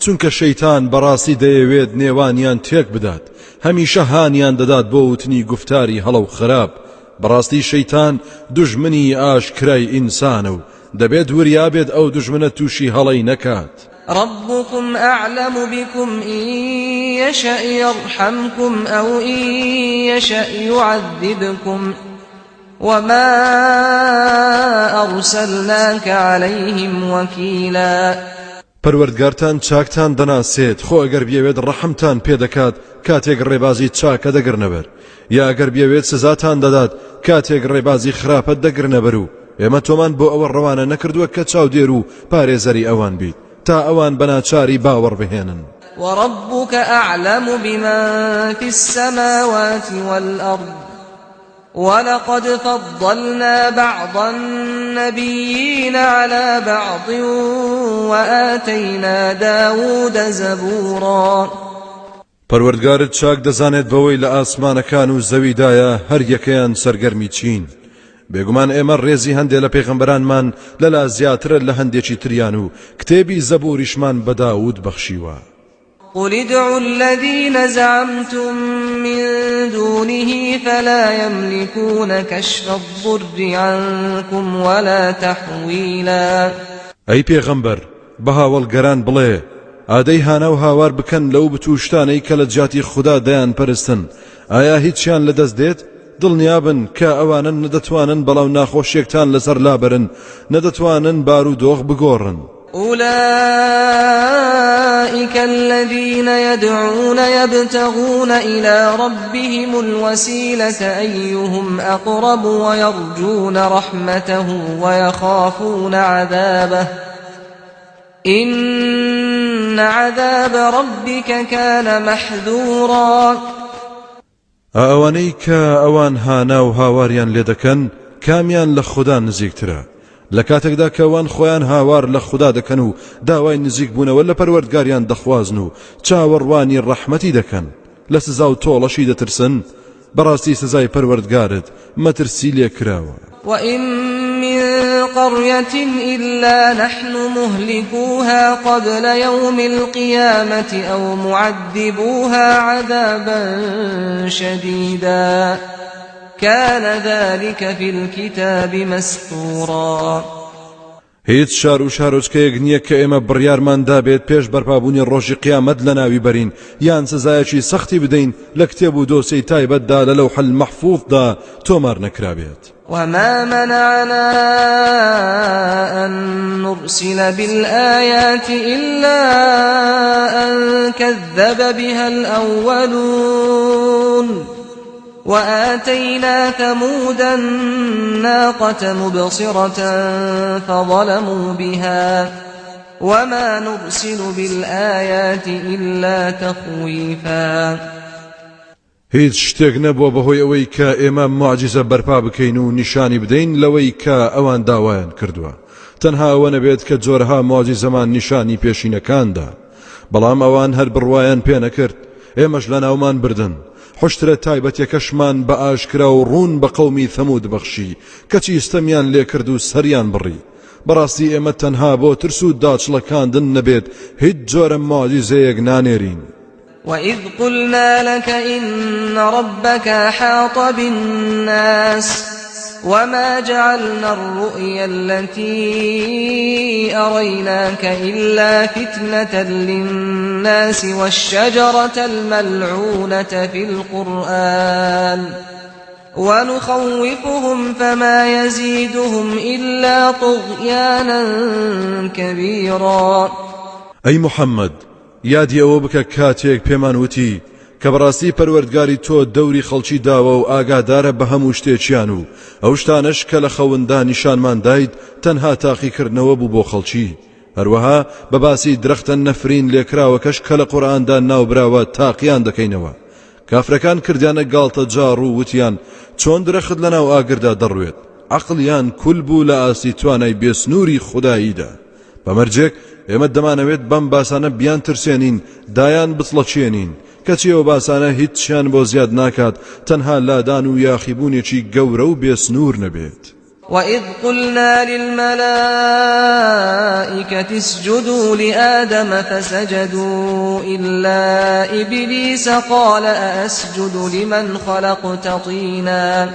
چونکە شەیتان بەڕاستی دەیەوێت نێوانیان تێک بدات، هەمیشە هانیان دەدات بۆ وتنی گوفتاری هەڵە و خراپ، بەڕاستی شەیتان دوژمنی ئاشکرای ئینسانە و دەبێت وریا بێت ئەو دوژمنە تووشی هەڵەی نەکات. ربکم اعلم بکم ان یشأ یرحمکم او ان یشأ یعذبکم وما ارسلناک علیهم وکیلا. پەروەردگارتان چاکتان دەناسێت، خۆ ئەگەر بیەوێت ڕەحمتان پێ دەکات کاتێک ڕێبازی چاکە دەگرنەبەر، یا ئەگەر بیەوێت سزاتان دەدات کاتێک ڕێبازی خراپە دەگرنەبەر و ئێمە تۆمان بۆ ئەوە ڕەوانە نەکردووە کە چاودێر و پارێزەری ئەوان بیت تا ئەوان بەناچاری باوەڕ بهێنن. وربک اعلم بمن فی السماوات والارض ولقد فضلنا بعض النبیین علی بعض وآتینا داود زبورا. پەروەردگارت چاک دەزانێت بەوەی لە ئاسمانەکان و زەویدایە هەر یەکەیان سەرگەرمی چین بێگومان ئێمە ڕێزی هەندێ لە پێغەمبەرانمان لەلا زیاترە لە هەندێکی تریان و کتێبی زەبوریشمان بە داود بەخشیوە. قل ادعوا الذین زعمتم من دونه فلا یملکون کشف الضر عنکم ولا تحویلا. ئەی پێغەمبەر بە هاوەڵگەران بڵێ، ئادەی هانا و هاوار بکەن لەو بت و شتانەی کە لە جیاتی خودا دەیانپەرستن، ئایا هیچیان لەدەست دێت؟ دڵنیابن کە ئەوانە نە دەتوانن بەڵا و ناخۆشیەکتان لەسەر لابەرن، نە دەتوانن بارودۆخ بگۆڕن. أولئك الذين يدعون يبتغون إلى ربهم الوسيلة أيهم أقرب ويرجون رحمته ويخافون عذابه إن عذاب ربك كان محذورا. ئا ئەوانەی کە ئەوان هانا و هاواریان لێ دەکەن کامیان لە خودا نزیکترە؟ لە کاتێکدا کە ئەوان خۆیان هاوار لە خودا دەکەن و داوای نزیکبوونەوە لە پەروەردگاریان دەخوازن و چاوەڕوانی ڕەحمەتی دەکەن لە سزا و تۆڵەشی دەترسن بەڕاستی سزای پەروەردگارت مەترسی لێکراوە. وإن من قرية إلا نحن مهلكوها قبل يوم القيامة أو معذبوها عذابا شديدا كان ذلك في الكتاب مسطورا. هیچ شار و شارۆچکەیەک نییە کە ئێمە بڕیارمان دابێت پێش بەرپابوونی ڕۆژی قیامەت لەناوی بەرین یان سزایەکی سەختی بدەین لە کتێب و دۆسێی تایبەتدا لە لەوح المەحفوظدا تۆمار نەکرابێت. وما منعنا أن نرسل بالآيات إلا أن كذب بها الأولون وآتينا ثمود الناقة مبصرة فظلموا بها وما نرسل بالآيات إلا تخويفا. هیچ شتێک نەبووە بەهۆی ئەوەی کە ئێمە موعجیزە بەرپا بکەین و نیشانی بدەین لەوەی کە ئەوان داوایان کردووە تەنها ئەوە نەبێت کە جۆرەها موعجیزەمان نیشانی پێشینەکاندا بەڵام ئەوان هەر بڕوایان پێ نەکرد ئێمەش لەناومان بردن حوشترە تایبەتیەکەشمان بە ئاشکرا و ڕوون بە قەومی ثەمود بەخشی، کەچی ستەمیان لێکرد و سەریان بڕی. بەڕاستی ئێمە تەنها بۆ ترس و داچڵەکاندن نەبێت هیچ جۆرە موعجیزەیەک نانێرین. وإذ قلنا لك إن ربك أحاط بالناس وما جعلنا الرؤيا التي أريناك إلا فتنة للناس والشجرة الملعونة في القرآن ونخوفهم فما يزيدهم إلا طغيانا كبيرا. ئەی محەممەد یادی ئەوە بکە کاتێک پێمان وتی کە بەڕاستی پەروەردگاری تۆ دەوری خەڵکی داوە و ئاگادارە بە هەموو شتێکیان و ئەو شتانەش کە لە خەوندا نیشانمان دایت تەنها تاقیکردنەوە بوو بۆ خەڵکی هەروەها بە باسی درەختە نەفرین لێکراوەکەش کە لە قورئاندا ناوبراوە تاقیان دەکەینەوە کافرەکان کردیانە گاڵتە جاڕ و وتیان چۆن درەخت لەناو ئاگردا دەڕوێت عەقڵیان کول بوو لە ئاستی توانای بێسنووری خوداییدا بە مەرجێک ئێمە دەمانەوێت بەم باسانە بیان ترسێنین دایان بچڵەکێنین کەچی ئەو باسانە هیچیان بۆ زیاد ناکات تەنها لادان و یاخیبوونێکی گەورە و بێسنوور نەبێت. وإذ قلنا للملائكة اسجدوا لآدم فسجدوا إلا إبليس قال أأسجد لمن خلقت طينا.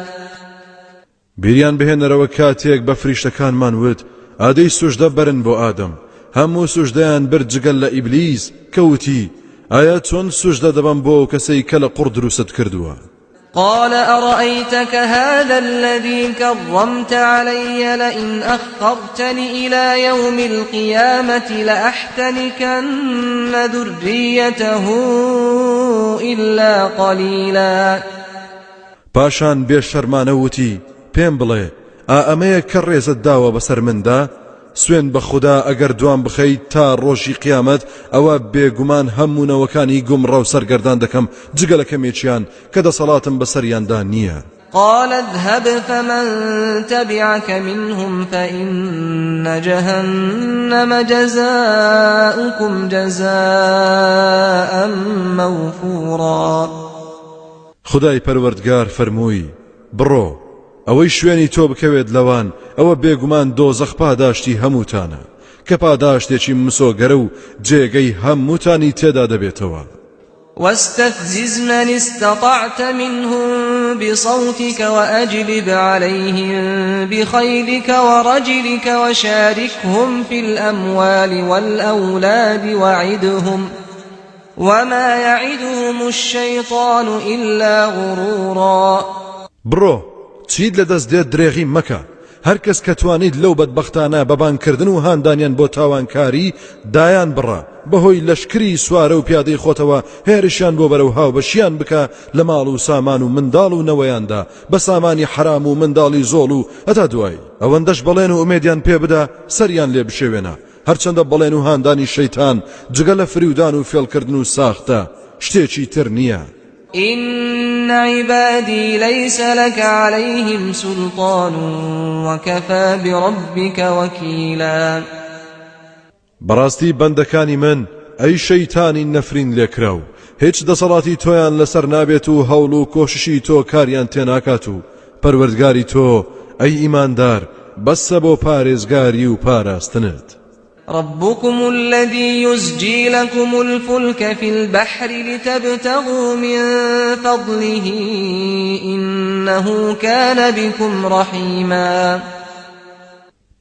بیریان بهێنەرەوە کاتێک بە فریشتەکانمان وت، ئادەی سوژدە بەرن بۆ ئادەم، هەموو سوژدەیان برد جگە لە ئیبلیس کە وتی، ئایا چۆن سوژدە دەبەم بۆ ئەو کەسەی کە لە قوڕ دروستت کردووە؟ قال أرأيتك هذا الذي كرمت علي لئن أخرتني إلى يوم القيامة لأحتنكن ذريته إلا قليلا. پاشان بێ شەرمانە وتی، پێم بڵێ، ئا ئەمەیە کە ڕێزت داوە بەسەر مندا؟ سوێند بە خودا ئەگەر دوام بخەیت تا ڕۆژی قیامەت ئەوە بێگومان هەموو نەوەکانی گومڕا و سەرگەردان دەکەم جگە لە کەمێکیان کە دەسەڵاتم بەسەریاندا نییە. قال اذهب فمن تبعك منهم فإن جهنم جزاؤكم جزاء موفورا. خودای پەروەردگار فەرمووی، بڕۆ، ئەوەی شوێنی تۆ بکەوێت لەوان، ئەوە بێگومان دۆزەخ پاداشتی هەمووتانە، کە پاداشتێکی مسۆگەرە و جێگەی هەمووتانی تێدا دەبێتەوە. واستفزز من استطعت منهم بصوتك وأجلب عليهم بخيلك ورجلك وشاركهم في الأموال والأولاد وعدهم وما يعدهم الشيطان إلا غرورا. بڕۆ، چیت لەدەست دێت درێغی مەکە، هەر کەس کە توانیت لەو بەدبەختانە بە بانگکردن و هاندانیان بۆ تاوانکاری دایان بڕە، بەهۆی لەشکری سوارە و پیادەی خۆتەوە هێرشیان بۆ بەرە و هاوبەشیان بکە لە ماڵ و سامان و منداڵ و نەوەیاندا بە سامانی حەرام و منداڵی زۆڵ و هەتا دوایی، ئەوەندەش بەڵێن و ئومێدیان پێ بدە سەریان لێ بشێوێنە، هەرچەندە بەڵێن و هاندانی شەیتان جگە لە فریودان و فێڵکردن و ساختە شتێکی تر نییە. إن عبادی لیس لک علیهم سلطان وکفی بربک وکیلا. بەڕاستی بەندەکانی من ئەی شەیتانی نەفرین لێکراو هیچ دەسەڵاتی تۆیان لەسەر نابێت و هەوڵ و کۆششی تۆ کاریان تێناکات و پەروەردگاری تۆ ئەی ئیماندار بەسە بۆ پارێزگاری و پاراستنت. ربکم الذی یزجی لکم الفلک فی البحر لتبتغوا من فضله انه کان بکم رحیما.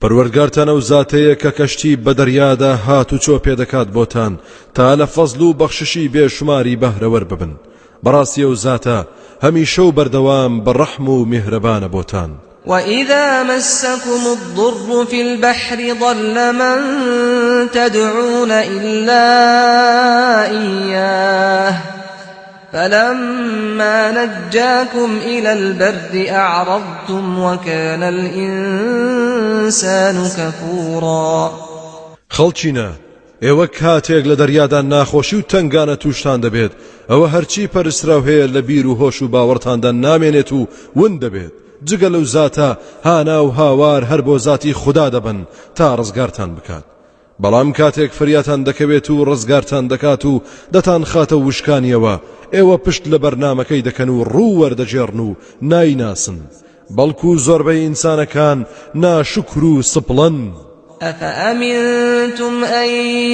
پەروەردگارتان ئەو زاتەیە کە کەشتی بە دەریادا هاتوچۆ پێدەکات بۆتان تا لە فەزل و بەخششی بێشوماری بەهرەوەر ببن، بەڕاستی ئەو زاتە هەمیشە و بەردەوام بە ڕەحم و میهرەبانە بۆتان. وإذا مسكم الضر في البحر ضل من تدعون إلا إياه فلما نجاكم إلى البر أعرضتم وكان الإنسان كفورا. خەڵکینە، ئێوە کاتێک لە دەریادا ناخۆشی و تەنگانە تووشتان دەبێت، ئەوە هەرچی پەرستراو هەیە لە بیر و هۆش و باوەڕتاندا نامێنێت و ون دەبێت، جگە لەو زاتە هانا و هاوار هەر بۆ زاتی خودا دەبەن تا ڕزگارتان بکات. بەڵام کاتێک فریاتان دەکەوێت و ڕزگارتان دەکات و دەتانخاتە وشکانیەوە، ئێوە پشت لە بەرنامەکەی دەکەن و ڕوو وەردەگێڕن و نایناسن، بەڵکو زۆربەی ئینسانەکان ناشوکر و سپڵەن. أفأمنتم أن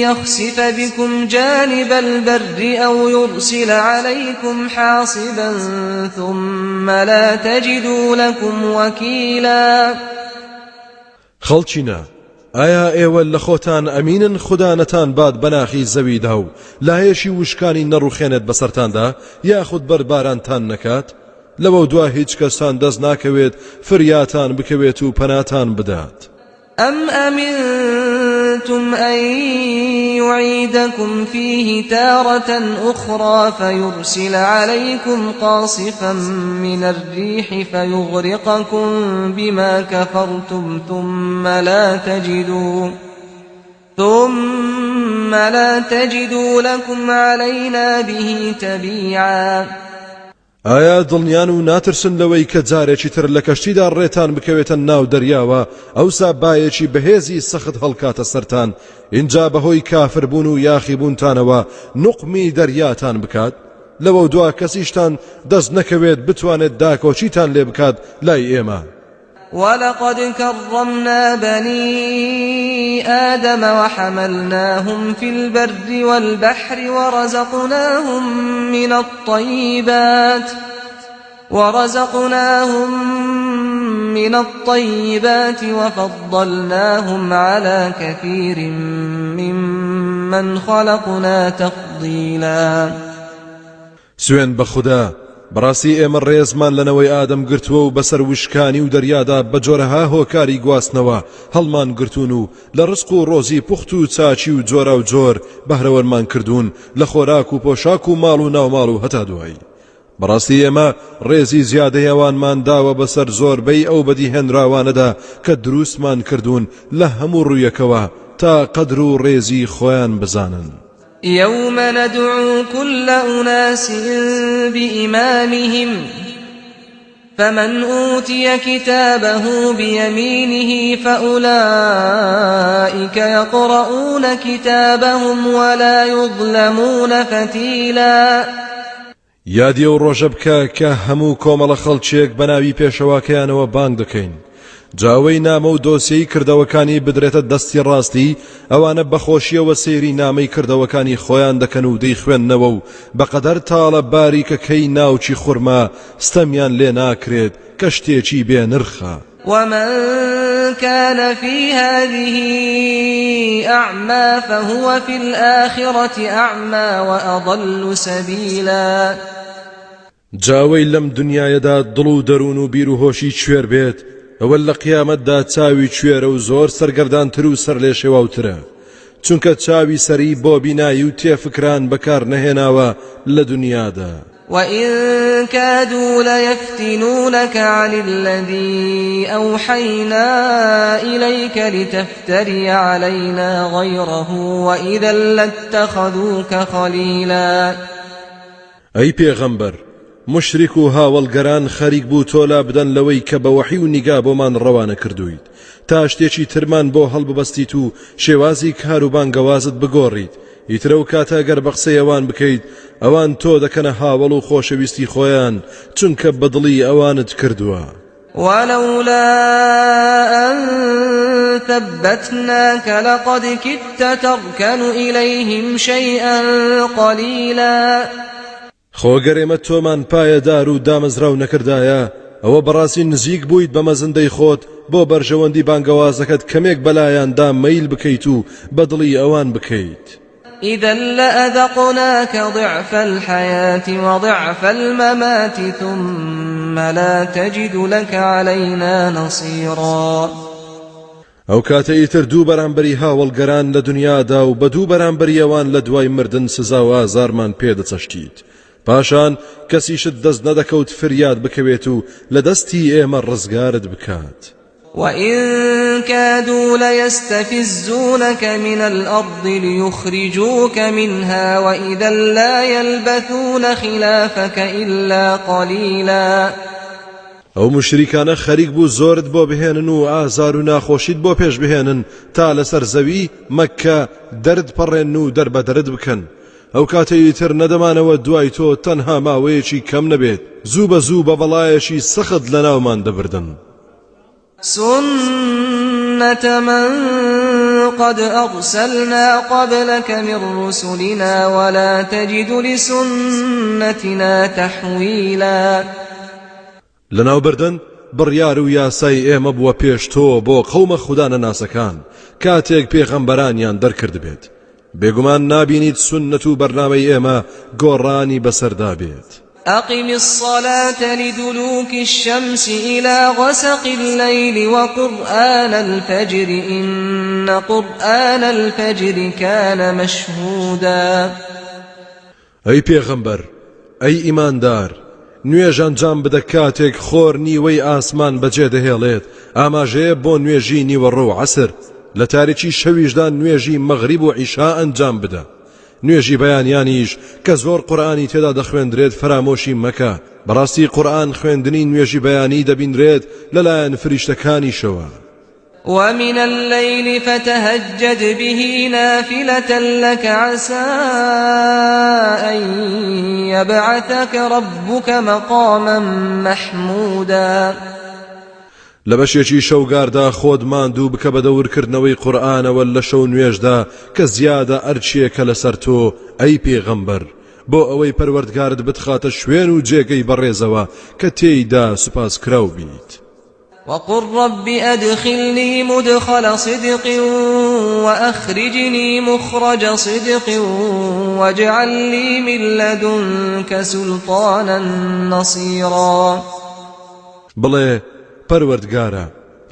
يخسف بكم جانب البر أو يرسل عليكم حاصبا ثم لا تجدوا لكم وكيلا. خەڵکینە، ئایا ئێوە لە خۆتان ئەمینن خودا نەتان بات بە ناخی زەویدا و لایەکی وشکانی نەڕوخێنێت بەسەرتاندا یاخود بەردبارانتان نەکات؟ لەوەودوا هیچ کەستان دەست ناکەوێت فریاتان بکەوێت و پەناتان بدات. ئەم ئەمنتم ئەن یعیدکم فیه تارة أخری فیرسل علیکم قاصفا من الریح فیغرقکم بما کفرتم ثم لا تجدوا ثم لا تجدوا لكم علينا به تبیعا. ئایا دڵنیان و ناترسن لەوەی کە جارێکی تر لە کەشتیدا ڕێتان بکەوێتە ناو دەریاوە ئەوسا بایەکی بەهێزی سەخت هەڵکاتە سەرتان ئینجا بەهۆی کافربوون و یاخیبوونتانەوە نوقمی دەریاتان بکات لەوەودوا کەسیشتان دەست نەکەوێت بتوانێت داکۆکیتان لێ بکات لای ئێمە. ولقد كرمنا بني آدم وحملناهم في البر والبحر ورزقناهم من الطيبات ورزقناهم من الطيبات وفضلناهم على كثير ممن خلقنا تفضيلا. سوێند بە خودا، بەڕاستی ئێمە ڕێزمان لە نەوەی ئادەم گرتووە و بەسەر وشکانی و دەریادا بە جۆرەها هۆکاری گواستنەوە هەڵمان گرتوون و لە ڕزق و ڕۆزی پوخت و چاکی و جۆراوجۆر بەهرەوەرمان کردوون لە خۆراک و پۆشاک و ماڵ و ناوماڵ و هەتا دوایی. بەڕاستی ئێمە ڕێزی زیادەی ئەوانمان داوە بەسەر زۆربەی ئەو بەدیهێنراوانەدا کە دروستمان کردوون لە هەموو ڕوویەکەوە تا قەدر و ڕێزی خۆیان بزانن. یوم ندعو کل اناس بإمامهم فمن أوتي كتابه بيمينه فأولئك يقرؤون كتابهم ولا يظلمون فتیلا. یادی ئەو ڕۆژە بکە کە هەموو کۆمەڵە خەڵکێک بە ناوی پێشەواکەیانەوە بانگ دەکەین جا ئەوەی نامە و دۆسیەی کردەوەکانی بدرێتە دەستی ڕاستی ئەوانە بەخۆشیەوە سەیری نامەی کردەوەکانی خۆیان دەکەن و دەیخوێندنەوە و بەقەدەر تاڵە باریکەکەی ناوکی خورما ستەمیان لێ ناکرێت کە شتێکی بێ نرخە. ومن كان في هذه أعمى فهو في الآخرة أعمى وأضل سبيلا. جا ئەوەی لەم دنیایەدا دڵ و دەروون و بیر و هۆشی کوێر بێت ئەوە لە قیامەتدا چاوی کوێرە و زۆر سەرگەردانتر و سەرلێشێواوترە چونکە چاوی سەری بۆ بینایی و تێفکران بەکار نەهێناوە لە دنیادا. وَإِن كَادُوا لَيَفْتِنُونَكَ عَنِ الَّذِي أَوْحَيْنَا إِلَيْكَ لِتَفْتَرِيَ عَلَيْنَا غَيْرَهُ وَإِذًا لَّاتَّخَذُوكَ خَلِيلًا. ئەی پێغەمبەر، موشریک و هاوەڵگەران خەریک بوو تۆ لابدەن لەوەی کە بە وەحی و نیگا بۆمان ڕەوانە کردوویت تا شتێکی ترمان بۆ هەڵببەستیت و شێوازی کار و بانگەوازت بگۆڕیت، ئیتر ئەو کاتە گەر بە قسەی ئەوان بکەیت ئەوان تۆ دەکەنە هاوەڵ و خۆشەویستی خۆیان چونکە بە دڵی ئەوانت کردووە. ولولا أن ثبتناك لقد كدت تركن إليهم شيئا قليلا. خۆ گەر ئێمە تۆمان پایەدار و دامەزراو نەکردایە ئەوە بەڕاستی نزیک بوویت بە مەزندەی خۆت بۆ بەرژەوەندی بانگەوازەکەت کەمێک بەلایاندا مەیل بکەیت و بە دڵی ئەوان بکەیت. إذا لأذقناك ضعف الحياة وضعف الممات ثم لا تجد لك علينا نصيرا. ئەو کاتە ئیتر دوو بەرامبەری هاوەڵگەران لە دنیادا و بە دوو بەرامبەری ئەوان لە دوای مردن سزا و ئازارمان پێ دەچەشتیت پاشان کەسیشت دەست نەدەکەوت فریاد بکەوێت و لە دەستی ئێمە ڕزگارت بکات. وَإِن كَادُوا لَيَسْتَفِزُّونَكَ مِنَ الْأَرْضِ لِيُخْرِجُوكَ مِنْهَا وَإِذًا لَّا يَلْبَثُونَ خِلَافَكَ إِلَّا قَلِيلًا. ئەو موشریکانە خەریک بوو زۆرت بۆ بهێنن و ئازار و ناخۆشیت بۆ پێش بهێنن تا لەسەر زەوی، مەککە، دەرت پەڕێنن و دەربەدەرت بکەن، ئەو کاتە ئیتر نەدەمانەوە دوای تۆ تەنها ماوەیەکی کەم نەبێت زوو بە زوو بە بەڵایەکی سەخت لەناومان دەبردن. سنة من قد أرسلنا قبلك من رسلنا ولا تجد لسنتنا تحویلا. لەناوبردن بڕیار و یاسای ئێمە بووە پێش تۆ بۆ قەومە خودا نەناسەکان کاتێک پێغەمبەرانیان دەرکردبێت بێگومان نابینیت سوننەت و بەرنامەی ئێمە گۆڕانی بەسەردا بێت. أقم الصلاة لدلوك الشمس إلى غسق الليل وقرآن الفجر إن قرآن الفجر كان مشهودا. ئەی پێغەمبەر، ئەی ئیماندار، نوێژ ئەنجام بدە کاتێک خۆر نیوەی ئاسمان بەجێ دەهێڵێت، ئاماژەیە بۆ نوێژی نیوەڕۆ و عەسر، لە تاریکی شەویشدا نوێژی مەغریب و عیشا ئەنجام بدە، نوێژی بەیانیانیش کە زۆر قورئانی تێدا دەخوێندرێت فەرامۆشی مەکە، بەڕاستی قورئان خوێندنی نوێژی بەیانی دەبینرێت لەلایەن فریشتەکانیشەوە. ومن الليل فتهجد به نافلة لك عسى أن يبعثك ربك مقاما محمودا. لە بەشێکی شەوگاردا خۆت ماندوو بکە بە دەورکردنەوەی قورئانەوە لە شەو نوێژدا کە زیادە ئەرکێکە لەسەر تۆ ئەی پێغەمبەر بۆ ئەوەی پەروەردگارت بتخاتە شوێن و جێگەی بەڕێزەوە کە تێیدا سوپاسکراو بیت. وقل رب أدخلني مدخل صدق وأخرجني مخرج صدق واجعل لي من لدنك سلطانا نصيرا. بڵێ، پەروەردگارا!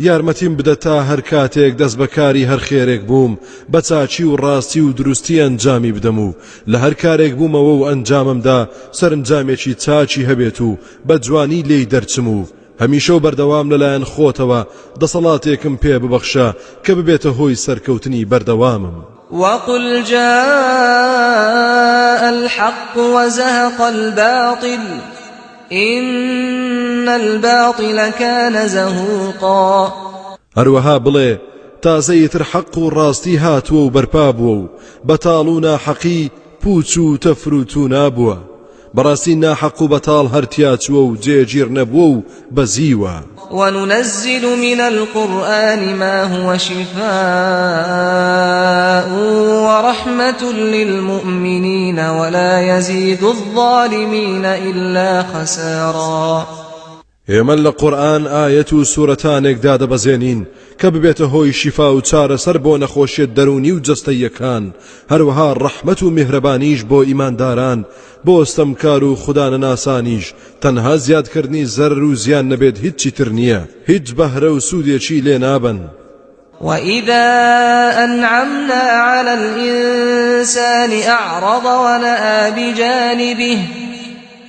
یارمەتیم بدە تا هەر کاتێک دەست بە کاری هەر خێرێک بووم بە چاکی و ڕاستی و دروستی ئەنجامی بدەم و لە هەر کارێک بوومەوە و ئەنجامم دا سەرنجامێکی چاکی هەبێت و بە جوانی لێی دەرچم و هەمیشە و بەردەوام لەلایەن خۆتەوە دەسەڵاتێکم پێ ببەخشە کە ببێتە هۆی سەرکەوتنی بەردەوامم. وقل جاء الحق وزهق الباطل إن الباطل كان زهوقا. هەروەها بڵێ، تازە ئیتر حەق و ڕاستی هاتووە و بەرپا بووە و بەتاڵ و ناحەقی پووچ و تەفر و توونا بووە. بەڕاستی ناحەق و بەتاڵ هەر تیاچووە و جێگیر نەبووە و بەزیوە. وننزل من القرآن ما هو شفاء ورحمة للمؤمنین ولا یزید الظالمین إلا خسارا. ئێمە لە قورئان ئایەت و سورەتانێک دادەبەزێنین کە ببێتە هۆی شیفا و چارەسەر بۆ نەخۆشیە دەروونی و جەستەییەکان، هەروەها ڕەحمەت و میهرەبانیش بۆ ئیمانداران، بۆ ستەمکار و خودانەناسانیش تەنها زیادکردنی زەرەر و زیان نەبێت هیچی تر نییە، هیچ بەهرە و سوودێکی لێ نابەن. وإذا أنعمنا على الإنسان أعرض ونأى بجانبه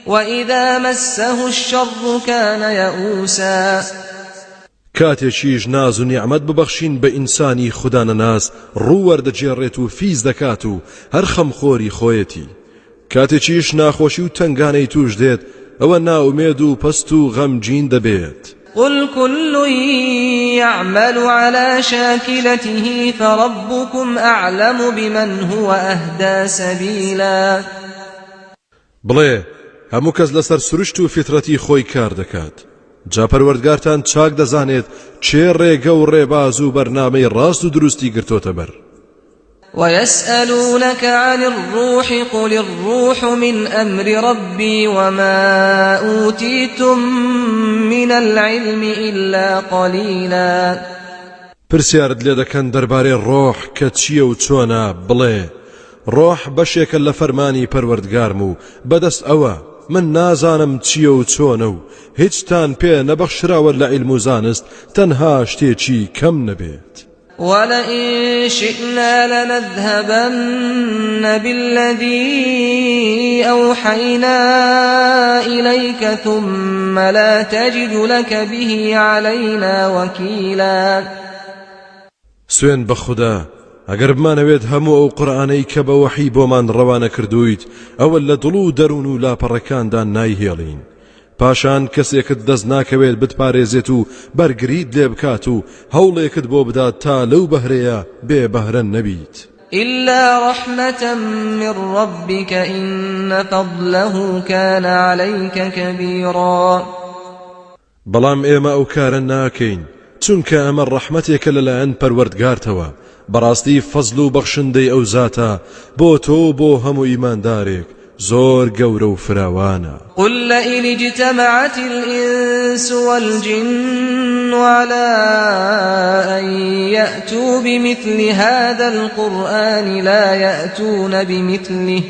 وإذا مسه الشر كان يئوسا. کاتێکیش ناز و نیعمەت ببەخشین بە ئینسانی خودانەناس ڕوو وەردەگێڕێت و فیز دەکات و هەر خەمخۆری خۆیەتی، کاتێکیش ناخۆشی و تەنگانەی تووش دێت ئەوە نائومێد و پەست و غەمگین دەبێت. قل كل يعمل على شاكلته فربكم أعلم بمن هو أهدى سبیلا. بڵێ، هەموو کەس لەسەر سروشت و فیترەتی خۆی کار دەکات، جا پەروەردگارتان چاک دەزانێت کێ ڕێگە و ڕێباز و بەرنامەی ڕاست و دروستی گرتۆتە بەر. ويسألونك عن الروح قل الروح من أمر ربي وما أوتيتم من العلم إلا قليلا. پرسیارت لێ دەکەن دەربارەی ڕۆح کە چییە و چۆنە، بڵێ، ڕۆح بەشێکە لە فەرمانی پەروەردگارم و بەدەست ئەوە، من نازانم چییە و چۆنە و هیچتان پێ نەبەخشراوە لە عیلم و زانست تەنها شتێکی کەم نەبێت. ولئن شئنا لنذهبن بالذی أوحینا إلیک ثم لا تجد لک به علینا وکیلا. سوێند بە خودا ئەگەر بمانەوێت هەموو ئەو قورئانەی کە بە وەحی بۆمان ڕەوانە کردوویت ئەوە لە دڵ و دەروون و لاپەڕەکاندا نایهێڵین پاشان کەسێکت دەست ناکەوێت بتپارێزێت و بەرگریت لێ بکات و هەوڵێکت بۆ بدات تا لەو بەهرەیە بێ بەهرە نەبیت. إلا رحمة من ربك إن فضله كان عليك كبيرا. بەڵام ئێمە ئەو کارە ناکەین، چونکە ئەمە ڕەحمەتێکە لەلایەن پەروەردگارتەوە، بەڕاستی فەزل و بەخشندەی ئەو زاتە بۆ تۆ و بۆ هەموو ئیماندارێک زۆر گەورە و فراوانە. قل لئن اجتمعت الإنس والجن على أن یأتوا بمثل هذا القرآن لا یأتون بمثله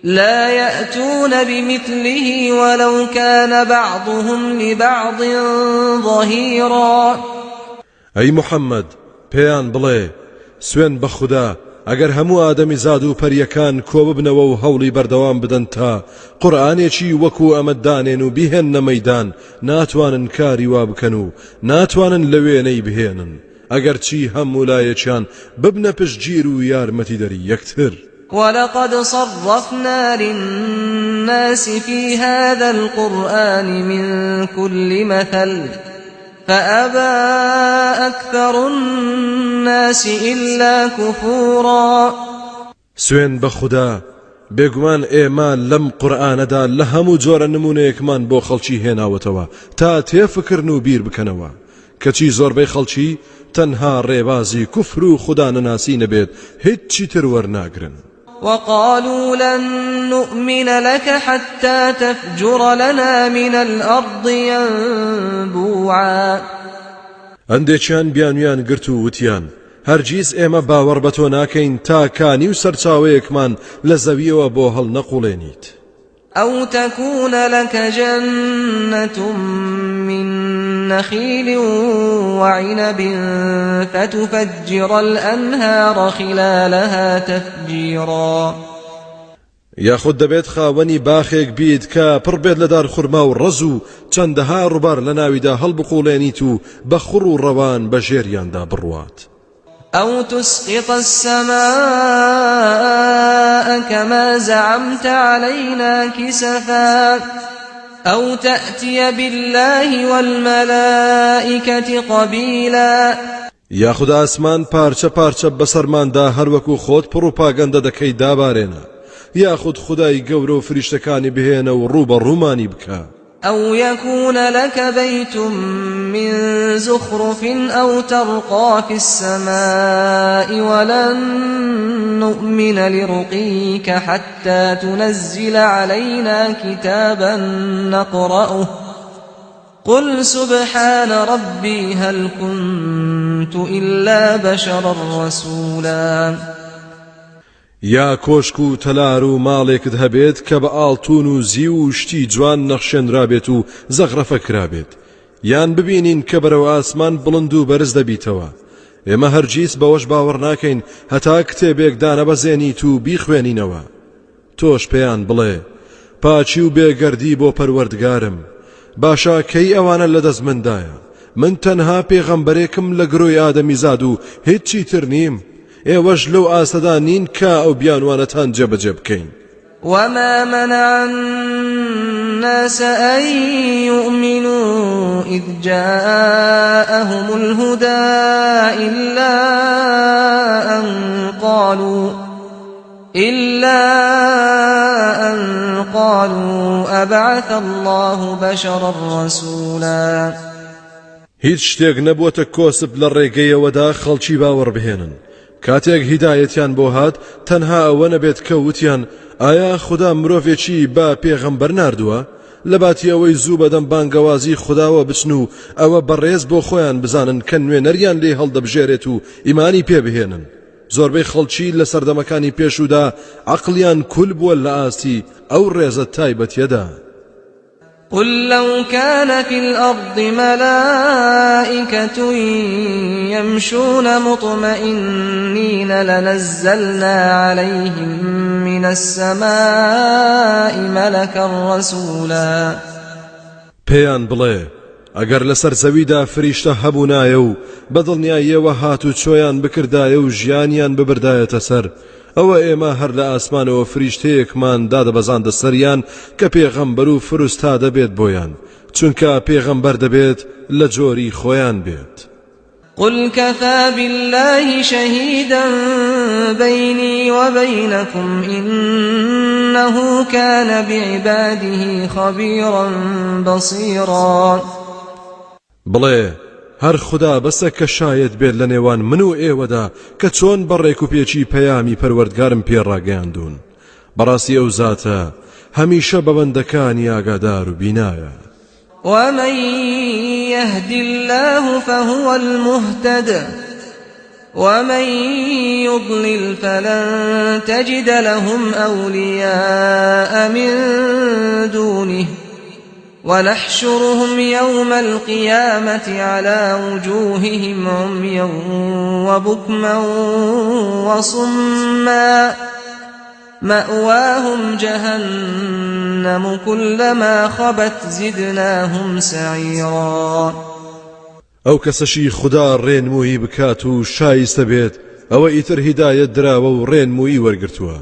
لا یأتون بمثله ولو کان بعضهم لبعض ظهیرا. ئەی محەممەد، پێیان بڵێ، سوێند بە خودا، ئەگەر هەموو ئادەمیزاد و پەرییەکان کۆببنەوە و هەوڵی بەردەوام بدەن تا قورئانێکی وەکو ئەمە دانێن و بیهێننە مەیدان، ناتوانن کاری وا بکەن و ناتوانن لە وێنەی بهێنن، ئەگەرچی هەموو لایەکیان ببنە پشتگیر و یارمەتیدەری یەکتر. ولقد صرفنا للناس في هذا القرآن من كل مثل فأبى أكثر الناس إلا كفورا. سوێند بە خودا بێگومان ئێمە لەم قورئانەدا لە هەموو جۆرە نموونەیەکمان بۆ خەڵکی هێناوەتەوە تا تێفکرن و بیر بکەنەوە، کەچی زۆربەی خەڵکی تەنها ڕێبازی کوفر و خودا نەناسی نەبێت هیچی تر وەرناگرن. وقالوا لن نؤمن لک حتی تفجر لنا من الارض ینبوعا. هەندێکیان بیانویان گرت و وتیان، هەرگیز ئێمە باوەڕ بە تۆ ناکەین تا کانی و سەرچاوەیەکمان لە زەویەوە بۆ هەڵنەقوڵێنیت. أو تكون لك جنة من نخیل وعنب فتفجر الأنهار خلالها تفجیرا. یاخود دەبێت خاوەنی باخێک بیت کە پڕ بێت لە دارخورما و ڕەز و چەندەها ڕووبار لەناویدا هەڵبقوڵێنیت و بە خوڕ و ڕەوان بە ژێریاندا بڕوات. أو تسقط السماء كما زعمت علينا كسفا أو تأتي بالله والملائكة قبيلا. یاخود ئاسمان پارچە پارچە بەسەرماندا هەروەکو خۆت پڕوپاگەندە دەکەی دابارێنە، یاخود خودای گەورە و فریشتەکانی بهێنە و ڕوو بە ڕوومانی بکە. أو يكون لك بيت من زخرف أو ترقى في السماء ولن نؤمن لرقيك حتى تنزل علينا كتابا نقرأه قل سبحان ربي هل كنت إلا بشرا رسولا. یا کۆشک و تەلار و ماڵێکت هەبێت کە بە ئاڵتون و زیو و شتی جوان نەخشێنرابێت و زەخرەفە کرابێت، یان ببینین کە بەرەو ئاسمان بڵند و بەرز دەبیتەوە. ئێمە هەرگیز بەوەش باوەڕ ناکەین هەتا کتێبێک دانەبەزێنیت و بیخوێنینەوە. تۆش پێیان بڵێ، پاکی و بێگەردی بۆ پەروەردگارم، باشە کەی ئەوانە لەدەست مندایە؟ من تەنها پێغەمبەرێکم لە گرۆی ئادەمیزاد و هیچی تر نیم. ئێوەش لەو ئاستەدا نین کە ئەو بیانوانەتان جێبەجێ بکەین. وما منع الناس أن يؤمنوا إذ جاءهم الهدى إلا أن قالوا إلا أن قالوا أبعث الله بشرا رسولا. هیچ شتێک نەبووەتە کۆسپ لە ڕێگەیەوەدا خەڵکی باوەڕ بهێنن کاتێک هیدایەتیان بۆ هات تەنها ئەوە نەبێت کە وتیان ئایا خودا مرۆڤێکی بە پێغەمبەر ناردووە؟ لەباتی ئەوەی زوو بەدەم بانگەوازی خوداوە بچن و ئەوە بەڕێز بۆ خۆیان بزانن کە نوێنەریان لێ هەڵدەبژێرێت و ئیمانی پێ بهێنن. زۆربەی خەڵکی لە سەردەمەکانی پێشوودا عەقڵیان کول بووە لە ئاستی ئەو ڕێزە تایبەتیەدا. قل لو كان في الأرض ملائكة يمشون مطمئنين لنزلنا عليهم من السماء ملكا رسولا. پێیان بڵێ، ئەگەر لەسەر زەویدا فریشتە هەبوونایە و بە دڵنیاییەوە هاتوچۆیان بکردایە و ژیانیان ببردایەتە سەر، ئەوە ئێمە هەر لە ئاسمانەوە فریشتەیەکمان دادەبەزاندە سەریان کە پێغەمبەر و فروستادە بێت بۆیان، چونکە پێغەمبەر دەبێت لە جۆری خۆیان بێت. قل كفى بالله شهيدا بيني وبينكم إنه كان بعباده خبيرا بصيرا. بڵێ، هەر خودا بەسە کە شایەت بێت لە نێوان من و ئێوەدا کە چۆن بە ڕێکوپێکی پەیامی پەروەردگارم پێ ڕاگەیاندوون، بەڕاستی ئەو زاتە هەمیشە بە بەندەکانی ئاگادار و بینایە. ومن يهد الله فهو المهتد ومن يضلل فلن تجد لهم أولياء من دونه ونحشرهم يوم القيامة على وجوههم عميا وبكما وصما مأواهم جهنم كلما خبت زدناهم سعيرا. ئەو کەسەشی خودا ڕێنموویی بکات و شایستە بێت ئەوە ئیتر هیدایەت دراوە و ڕێنموویی وەرگرتووە،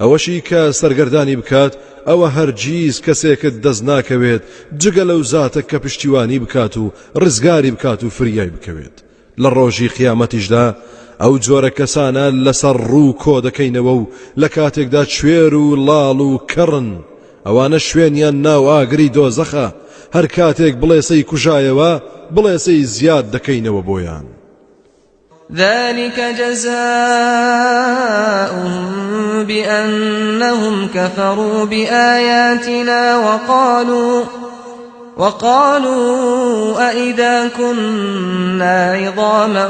ئەوەشی کە سەرگەردانی بکات ئەوە هەرگیز کەسێکت دەست ناکەوێت جگە لەو زاتە کە پشتیوانی بکات و ڕزگاری بکات و فریای بکەوێت. لە ڕۆژی قیامەتیشدا ئەو جۆرە کەسانە لەسەر ڕوو کۆ دەکەینەوە و لە کاتێکدا کوێر و ڵاڵ و کەڕن، ئەوانە شوێنیان ناو ئاگری دۆزەخە، هەر کاتێک بڵێسەی کوژایەوە بڵێسەی زیاد دەکەینەوە بۆیان. ذلك جزاؤهم بأنهم كفروا بآياتنا وقالوا وقالوا أئذا كنا عظاما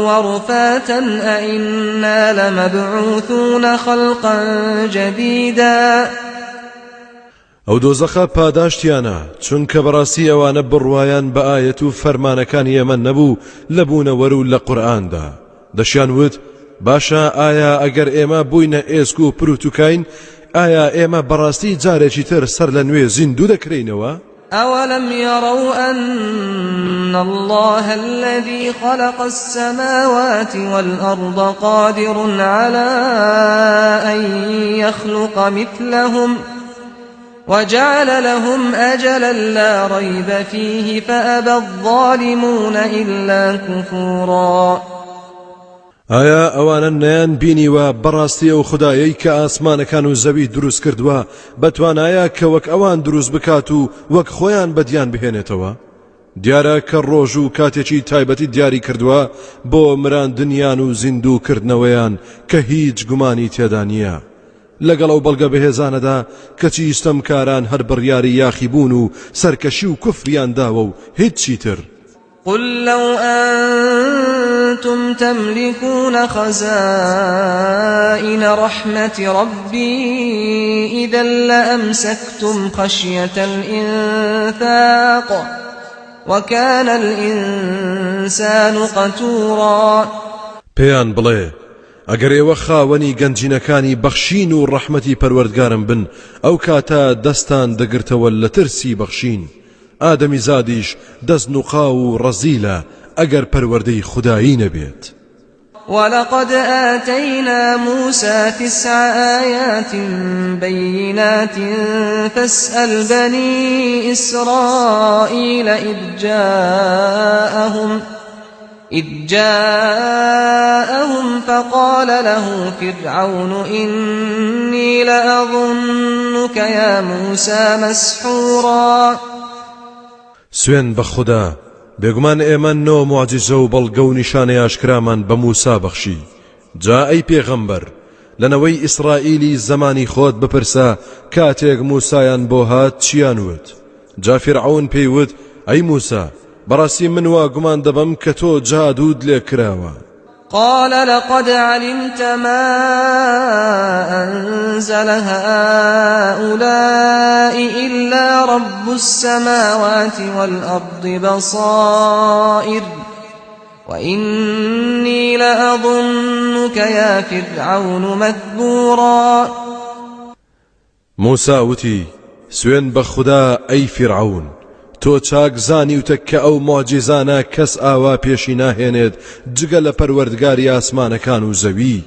ورفاتا أئنا لمبعوثون خلقا جديدا. ئەو دۆزەخە پاداشتیانە، چونکە بەڕاستی ئەوانە بڕوایان بە ئایەت و فەرمانەکانی ئێمە نەبوو لە بوونەوەر و لە قورئاندا. دەشیان وت، باشە ئایا ئەگەر ئێمە بووینە ئێسک و پروتوکاین، ئایا ئێمە بەڕاستی جارێکی تر سەرلەنوێ زیندوو دەکرێینەوە؟ أولم يروا أن الله الذي خلق السماوات والأرض قادر على أن يخلق مثلهم وجعل لهم أجلا لا ريب فيه فأبى الظالمون إلا كفورا ئایا ئەوانە نەیان بینیوە بەڕاستی ئەو خودایەی کە ئاسمانەکان و زەوی دروست کردووە بەتوانایە کە وەک ئەوان دروست بکات و وەک خۆیان بەدیان بهێنێتەوە؟ دیارە کە ڕۆژ و کاتێکی تایبەتی دیاری کردووە بۆ مراندنیان و زیندوو کردنەوەیان کە هیچ گومانی تێدا نییە. لەگەڵ ئەو بەڵگە بەهێزانەدا کەچی ستەمکاران هەر بڕیاری یاخیبوون و سەرکەشی و کوفریان داوە و هیچی تر. قل لو أنتم تملكون خزائن رحمة ربي إذا لأمسكتم خشية الإنفاق وكان الإنسان قتورا. پێیان بڵێ، ئەگەر ئێوە خاوەنی گەنجینەکانی بەخشین و ڕەحمەتی پەروەردگارم بن ئەو کاتە دەستان دەگرتەوە لە ترسی بەخشین، ئادەمیزادیش دەست نوقاو و ڕەزیلە ئەگەر پەروەردەی خودایی نەبێت. ولقد آتینا موسی تسع آیات بینات فاسأل بنی إسرائیل إذ جاءهم إذ جاءهم فقال له فرعون إني لأظنك يا موسى مسحورا. سوێند بە خودا بێگومان ئێمە نۆ موعجیزە و بەڵگە و نیشانەی ئاشکرامان بە موسا بەخشی، جا ئەی پێغەمبەر لە نەوەی ئیسرائیلی زەمانی خۆت بپرسە کاتێک موسایان بۆ هات چیان وت؟ جا فیرعەون پێی وت، ئەی موسا، بەڕاستی من وا گومان دەبەم کە تۆ جادووت لێ کراوە. قال لقد علمت ما أنزل هؤلاء إلا رب السماوات والأرض بصائر وإني لأظنك يا فرعون مثبورا. موسا وتی، سوێند بە خودا ئەی فیرعەون، تۆ چاک زانیوتە کە ئەو موعجیزانە کەس ئاوا پێشی ناهێنێت جگە لە پەروەردگاری ئاسمانەکان و زەوی،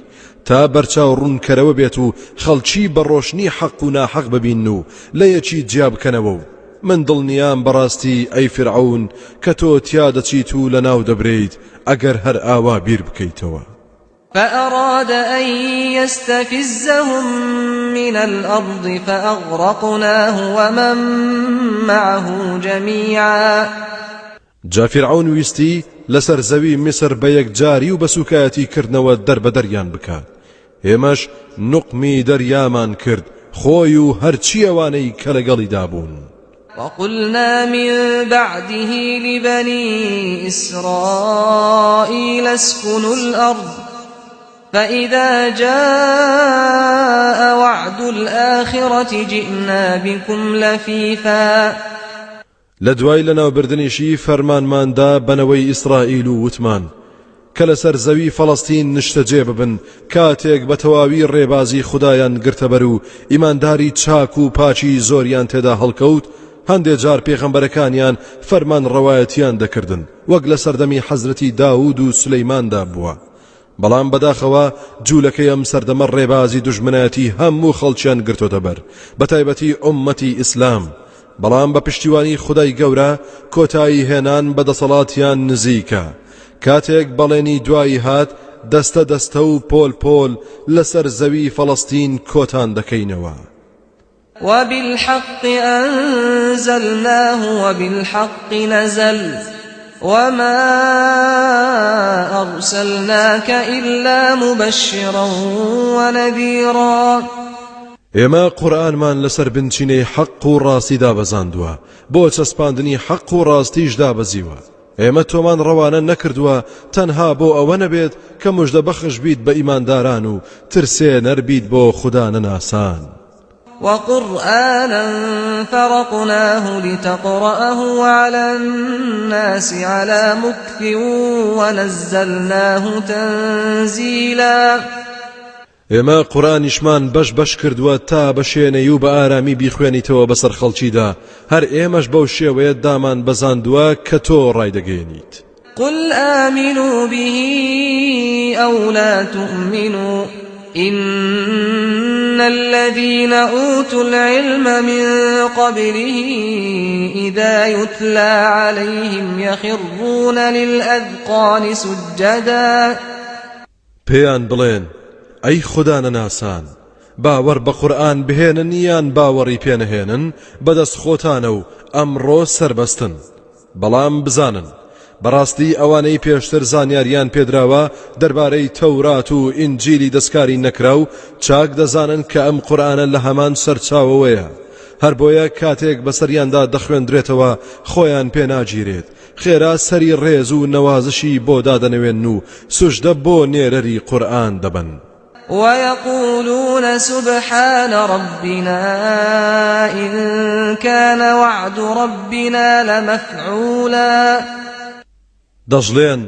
تا بەرچاو ڕوونکەرەوە بێت و خەڵکی بە ڕۆشنی حەق و ناحەق ببینن و لە یەکی جیا بکەنەوە و من دڵنیام بەڕاستی ئەی فیرعەون کە تۆ تیا دەچیت و لەناو دەبرێیت ئەگەر هەر ئاوا بیر بکەیتەوە. فأراد أن يستفزهم من الأرض فأغرقناه ومن معه جميعا. جا فیرعەون ویستی لەسەر زەوی میسر بە یەکجاری و بە سوکایەتی کردنەوە دەربەدەریان بکات، ئێمەش نوقمی دەریامان کرد خۆی و هەرچی ئەوانەی کە لەگەڵیدا بوون. وقلنا من بعده لبني إسرائيل اسكنوا الأرض فإذا جاء وعد الآخرة جئنا بكم لفيفا. لە دوای لەناوبردنیشی فەرمانمان دا بە نەوەی ئیسرائیل و وتمان، کە لەسەر زەوی فەڵەستین نیشتەجێ ببن کاتێک بە تەواوی ڕێبازی خودایان گرتەبەر و ئیمانداری چاک و پاکی زۆریان تێدا هەڵکەوت هەندێ جار پێغەمبەرەکانیان فەرمانڕەوایەتیان دەکردن وەک لە سەردەمی حەزرەتی داود و سولەیماندا بووە بەڵام بەداخەوە جوولەکەی ئەم سەردەمە ڕێبازی دوژمنایەتی هەموو خەڵکیان گرتۆتە بەر بەتایبەتی ئوممەتی ئیسلام بەڵام بە پشتیوانی خودای گەورە کۆتایی هێنان بە دەسەڵاتیان نزیکە کاتێک بەڵێنی دوایی هات دەستە دەستە و پۆل پۆل لەسەر زەوی فەڵەستین کۆتان دەکەینەوە. وبالحق أنزلناه وبالحق نزل وما أرسلناك إلا مبشرا ونذيرا. ئێمە قورئانمان لەسەر بنچینەی حەق و ڕاستی دابەزاندووە، بۆ چەسپاندنی حەق و ڕاستیش دابەزیوە، ئێمە تۆمان ڕەوانە نەکردووە تەنها بۆ ئەوە نەبێت کە مژدەبەخش بیت بە ئیمانداران و ترسێنەر بیت بۆ خودا نەناسان. وقرآنا فرقناه لتقرأه على الناس على مكث ونزلناه تنزیلا. ئێمە قورئانیشمان بەش بەش کردووە تا بە شێنەیی و بە ئارامی بیخوێنیتەوە بەسەر خەڵکیدا، هەر ئێمەش بەو شێوەیە دامان بەزاندووە کە تۆ ڕایدەگەیەنیت. قل آمنوا به أو لا تؤمنوا إن الذين أوتوا العلم من قبله إذا يتلى عليهم يخرون للأذقان سجدا. پێیان بڵێن، ئەی خودانەناسان، باوەڕ بە قورئان بهێنن یان باوەڕی پێ نەهێنن بەدەست خۆتانە و ئەمڕۆ سەربەستن، بەڵام بزانن، بەڕاستی ئەوانەی پێشتر زانیاریان پێدراوە دەربارەی تەورات و ئینجیلی دەستکاری نەکراو چاک دەزانن کە ئەم قورئانە لە هەمان سەرچاوەوەیە، هەر بۆیە کاتێک بەسەریاندا دەخوێندرێتەوە خۆیان پێ ناگیرێت، خێرا سەری ڕێز و نەوازشی بۆ دادەنەوێنن و سوجدە بۆ نێرەری قورئان دەبەن. ويقولون سبحان ربنا إن كان وعد ربنا لمفعولا. دەشڵێن،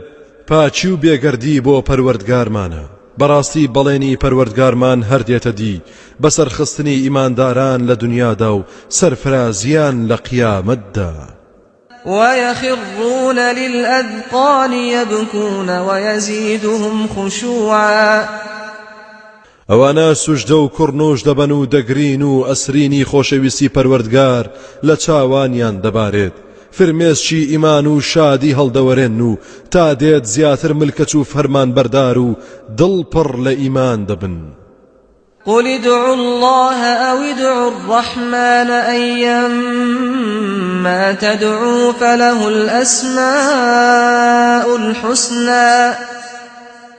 پاکی و بێگەردی بۆ پەروەردگارمانە، بەڕاستی بەڵێنی پەروەردگارمان هەر دێتە دی، بەسەرخستنی ئیمانداران لە دونیادا و سەرفرازیان لە قیامەتدا. ويخرون للأذقان يبكون ويزيدهم خشوعا. ئەوانە سوجدە و کوڕنووش دەبەن و دەگرین و ئەسرینی خۆشەویستی پەروەردگار لە چاوانیان دەبارێت، فرمێسکی ئیمان و شادی هەڵدەوەرێن و تا دێت زیاتر ملکەچ و فەرمانبەردار و دڵ پڕ لە ئیمان دەبن. قل ادعوا اللە او ادعوا الرحمن ایا ما تدعوا فله الاسماء الحسنی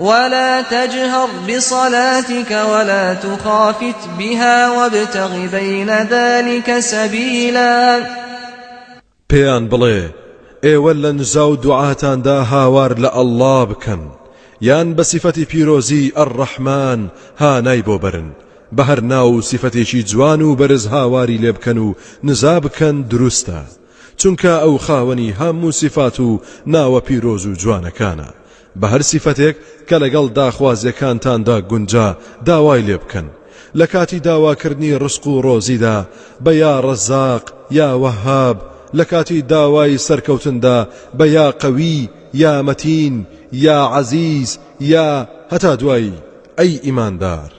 ولا تجهر بصلاتك ولا تخافت بها وابتغ بين ذلك سبیلا. پێیان بڵێ، ئێوە لە نزا و دوعاتاندا هاوار لە اللە بکەن، یان بە سیفەتی پیرۆزی الرحمن هانای بۆ بەرن، بە هەر ناو و سیفەتێکی جوان و بەرز هاواری لێ بکەن و نزا بکەن دروستە، چونکە ئەو خاوەنی هەموو سیفات و ناوە پیرۆز و جوانەکانە، بە هەر سیفەتێک کە لەگەڵ داخوازیەکانتاندا گونجا داوای لێ بکەن، لە کاتی داواکردنی ڕزق و ڕۆزیدا بە یا ڕەزاق یا وەهاب، لە کاتی داوای سەرکەوتندا بە یا قەوی یا مەتین یا عەزیز یا هەتا دوایی، ئەی ئیماندار!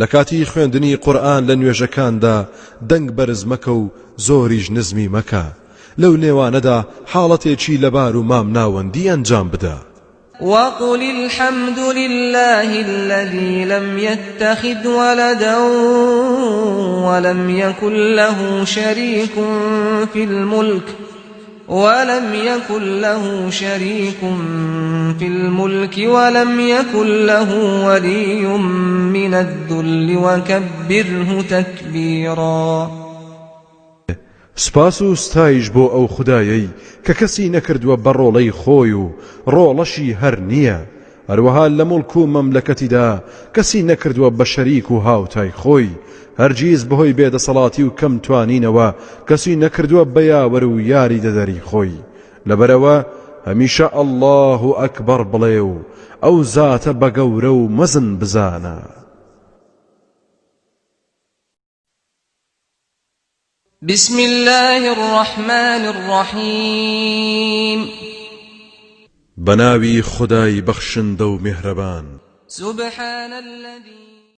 لە کاتی خوێندنی قورئان لە نوێژەکاندا دەنگ بەرز مەکە و زۆریش نزمی مەکە، لەو نێوانەدا حاڵەتێکی لەبار و مامناوەندی ئەنجام بدە. وقل الحمد لله الذي لم يتخذ ولدا ولم يكن له شريك في الملك ولم يكن له شريك في الملك ولم يكن له ولي من الذل وكبره تكبيرا. سوپاس و ستایش بۆ ئەو خودایەی کە کەسی نەکردووە بە ڕۆڵەی خۆی و ڕۆڵەشی هەر نییە، هەروەها لە موڵک و مەملەکەتیدا کەسی نەکردووە بە شەریک و هاوتای خۆی، هەرگیز بەهۆی بێدەسەڵاتی و کەم توانینەوە کەسی نەکردووە بە یاوەر و یاریدەدەری خۆی، لەبەرئەوە هەمیشە اللە اکبر بڵێ و ئەو زاتە بە گەورە و مەزن بزانە. بسم اللە الرحمن الرحیم. بەناوی خودای بەخشندە و میهرەبان. سبحان الذی.